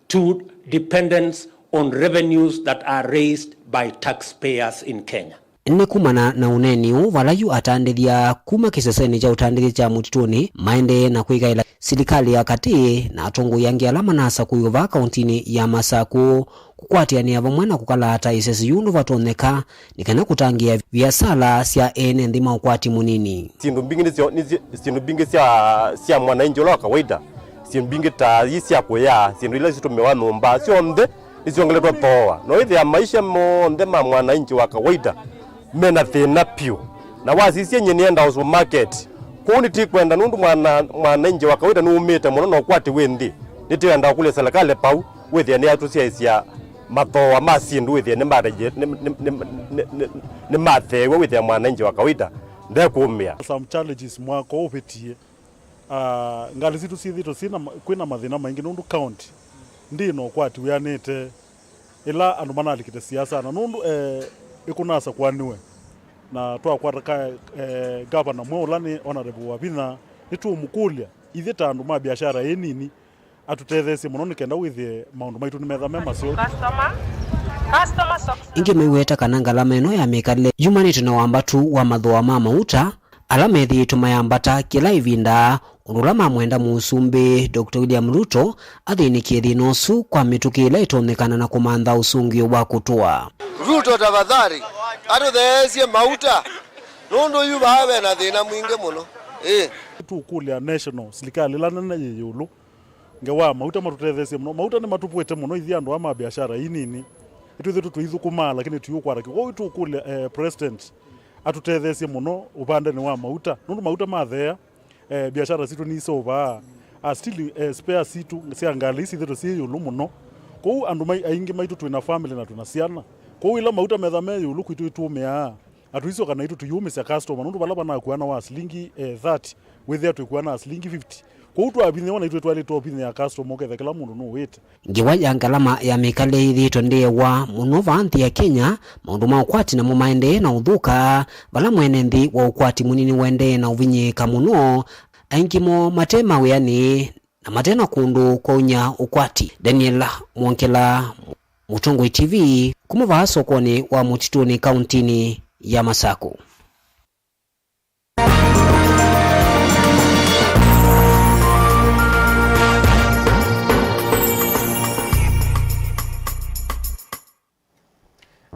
to dependence on revenues that are raised by taxpayers in Kenya. Nĩ kumana na ũneeni ũũ vala yu atandĩthya kuma kĩsesenĩ kya ũtandĩthya kya mũtitũnĩ maendee na kwĩkaĩla silikalĩ ya katĩ na atongoi angĩ ala manasakũiwe vaa kauntinĩ ya Masakũ kũkwatĩanĩa vamwe na kũkalaata ĩsesi yu ũndũ vatonyeka nĩ kana kũtangĩĩa viasala sya ene nthĩ ma ũkwati mũnini. Syĩndũ mbingĩ nĩsyo, nĩsyo, syĩndũ mbingĩ sya, sya mwananchi ũla wa kawaida, syĩndũ mbingĩ ta ii sya kũya, syĩndũ ila situmiwa nyũmba, syonthe nĩsyongeletwe thooa. No ĩthĩa maisha monthe ma mwananchi wa kawaida mena thĩna piũ. Na wasisya nyie nĩenda o supermarket, kũu nĩtikwenda nũndũ mwana, mwananchi wa kawaida nũũmĩte mũno na ũkwati wĩ nthĩ. Nĩtĩenda ũkũlya serikali pau wĩthĩa nĩyatũsyaĩsya mathooa ma syĩndũ wĩthĩa nĩmatheew'a wĩthĩa mwananchi wa kawaida ndekũũmĩa. Some challenges mwaka ũvĩtie. Ah, ngalĩ sitũ syĩthĩtwe syĩna ma-, kwĩna mathĩna maingĩ nũndũ county ndĩ na ũkwati wĩanĩte. ĩla andũ manalikĩte siasa, na nũndũ eh, ĩkũnasakũanĩwe na twakwata ka eh, gavana mweũ ũla nĩ Honorable Wavinya, nĩtũũmũkũlya ithyĩ ta andũ ma biashara ĩ nini, atũtetheesye mũno nĩ kenda wĩthĩe maũndũ maitũ nĩmetha me maseo. Customer, customer success. Ĩngĩ maiweta kana ngalama ĩno ya mĩkalĩle yumanĩte na wambatu wa mathooa ma mauta ala methĩĩtwe mayambata kĩla ĩvinda, ũndũ ũla mamwenda Mũsumbĩ Doctor William Ruto athĩnĩkĩe thĩna ũsu kwa mĩtũkĩ ĩla ĩtonyekana na kũmantha ũsũngĩo wa kũtũa. Ruto, tafadhali, atũtheesye mauta, nũndũ yu vaa ve na thĩna mwingĩ mũno. Ĩĩ. Tũkũlya national, silikalĩ ĩla nene yĩ ĩũlũ, ngewa mauta matũtetheesye mũno. Mauta nĩmatũvwete mũno ithyĩ andũ aa ma biashara ii nini. Nĩtwĩthĩtwe tũithũkũmaa, lakini tũiũkwata kĩkw'o. Kwoou tũkũlya eh, president atũtetheesye mũno ũvandenĩ wa mauta, nũndũ mauta matheea, eh, biashara sitũ niseũvaa. Ah, still eh, spare sitũ sya ngalĩ ii syĩthĩtwe syĩ ĩũlũ mũno. Kwoou andũ mai, aingĩ maitũ twĩ na family na twĩ na syana. Kwoou ĩla mauta metha me ĩũlũ kwitũ ĩtũũmĩaa, na tũisoka naitũ tũiũmĩsya customer, nũndũ vala vanakuana wa silingi eh, thirty, wĩthĩa twĩkuana na silingi fifty. Kwoou twavinyĩwa naitũ twaĩlĩte ũvinyĩa customer, ũkethĩa kĩla mũndũ nũwĩte. Ngewa ya ngalama ya mĩkalĩle yĩthĩĩtwe ndĩewa mũno vaa nthĩ ya Kenya, maũndũ ma ũkwati namo maendee na ũthũka, vala mwene nthĩ wa ũkwati mũnini ũendee na ũvinyĩĩka mũno, aingĩ moo mate mawĩanĩ na mate na kũndũ kwaũnya ũkwati. Daniel Mwongela, Mũtongoi T V, kuma vaa sokonĩ wa Mũtitũnĩ kauntinĩ ya Masaku.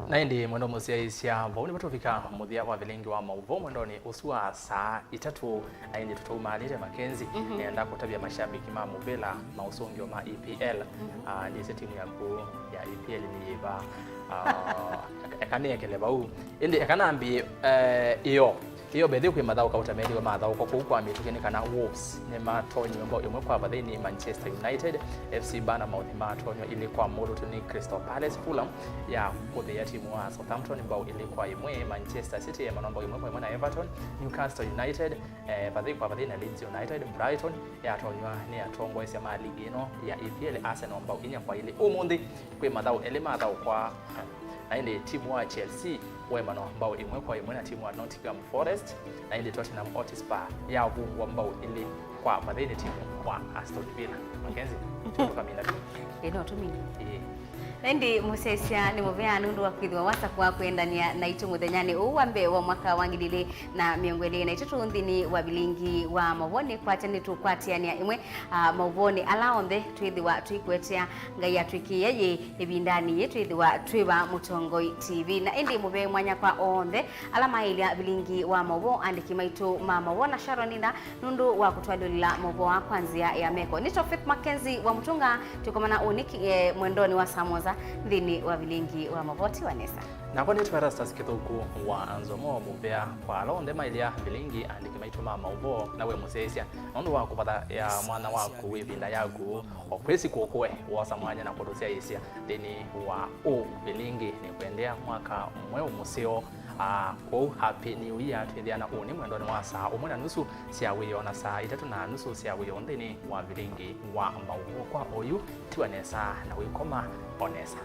Na ĩndĩ mwendo mũsyaĩĩsya, vau nĩvo tũvika mũthya wa vilingi wa maũvoo mwendonĩ ũsu wa saa itatũ. Na ĩndĩ tũtaumaalĩte, Makenzi, mhm, nĩenda kũtavya mashabiki ma mũvĩla ma ũsũngĩo ma E P L. Mhm. Ah, ndĩsĩ timu yaku ya E P L nĩ yĩva. Ah, eka nĩekele vau. Ĩndĩ eka nambĩe, eh, ĩyo. Ĩyo mbethĩ kwĩ mathaũ kauta methĩwe mathaũka kũu kwa mĩtũkĩ nĩ kana Wolves nĩmatonyiwe mbao ĩmwe kwa vathei nĩ Manchester United. F C Bournemouth matonywa ilĩ kwa mũlutũ nĩ Crystal Palace. Fulham ya kũthĩa timu wa Southampton mbao ilĩ kwa ĩmwe. Manchester City yemanwa mbao ĩmwe kwa ĩmwe na Everton. Newcastle United eh, vathei kwa vathei na Leeds United. Brighton yatonywa nĩ atongoesya ma ligi ĩno ya E P L, Arsenal, mbao inya kwa ilĩ. Ũmũnthĩ kwĩ mathaũ elĩ mathaũkwa, na ĩndĩ timu wa Chelsea wemanwa mbao ĩmwe kwa ĩmwe na timu wa Nottingham Forest, na ĩndĩ Tottenham Hotspur yavungwa mbao ilĩ kwa vathei nĩ timu wa Aston Villa. Makenzi, tũkamina tu. Ĩĩ, no tũmine. Ĩĩ. Ĩndĩ mũsyaĩĩsya nĩ mũvea nũndũ wa kwĩthĩwa wasakũa kwĩendany'a naitũ mũthenyanĩ ũũ wa mbee wa mwaka wa ngili ilĩ na mĩongo ĩlĩ na itatũ nthĩnĩ wa vilingi wa maũvoo. Nĩkwatya nĩtũkwatĩanĩa ĩmwe, ah, maũvoonĩ ala onthe twĩthĩwa tũikũetea. Ngai atwĩkĩĩe yĩ ĩvindanĩ yĩĩ twĩthĩwa twĩ va Mũtongoi T V. Na ĩndĩ mũvee mwanya kwa onthe ala maĩlya vilingi wa maũvoo, andĩki maitũ ma maũvoo na Sharon Inda nũndũ wa kũtwalyũlĩla maũvoo aa kwa nzĩa ya meko. Nĩtwa Faith Mackenzie wa Mũtũnga, tũkomana ũnĩki, eh, mwendonĩ wa saa mũonza nthĩnĩ wa vilingi wa maũvoo. Tiwa nesa. Nakwa nĩtwa Erastus Kĩthũku wa Nzomo mũvea kwa ala onthe maĩlya vilingi, andĩki maitũ ma maũvoo, na we mũsyaĩĩsya, nũndũ wa kũvatha ya mwana waku ĩvinda yaku, o kwĩsi kũkũe wosa mwanya na kũtũsyaĩĩsya nthĩnĩ wa ũ vilingi. Nĩkwendea mwaka mweũ mũseo. Ah, kwoou Happy New Year. Twĩthĩana ũnĩ mwendonĩ wa saa ũmwe na nusu sya wĩoo na saa itatũ na nusu sya wĩoo nthĩnĩ wa vilingi wa maũvoo. Kwa oyu, tiwa nesa na wĩkoma o nesa.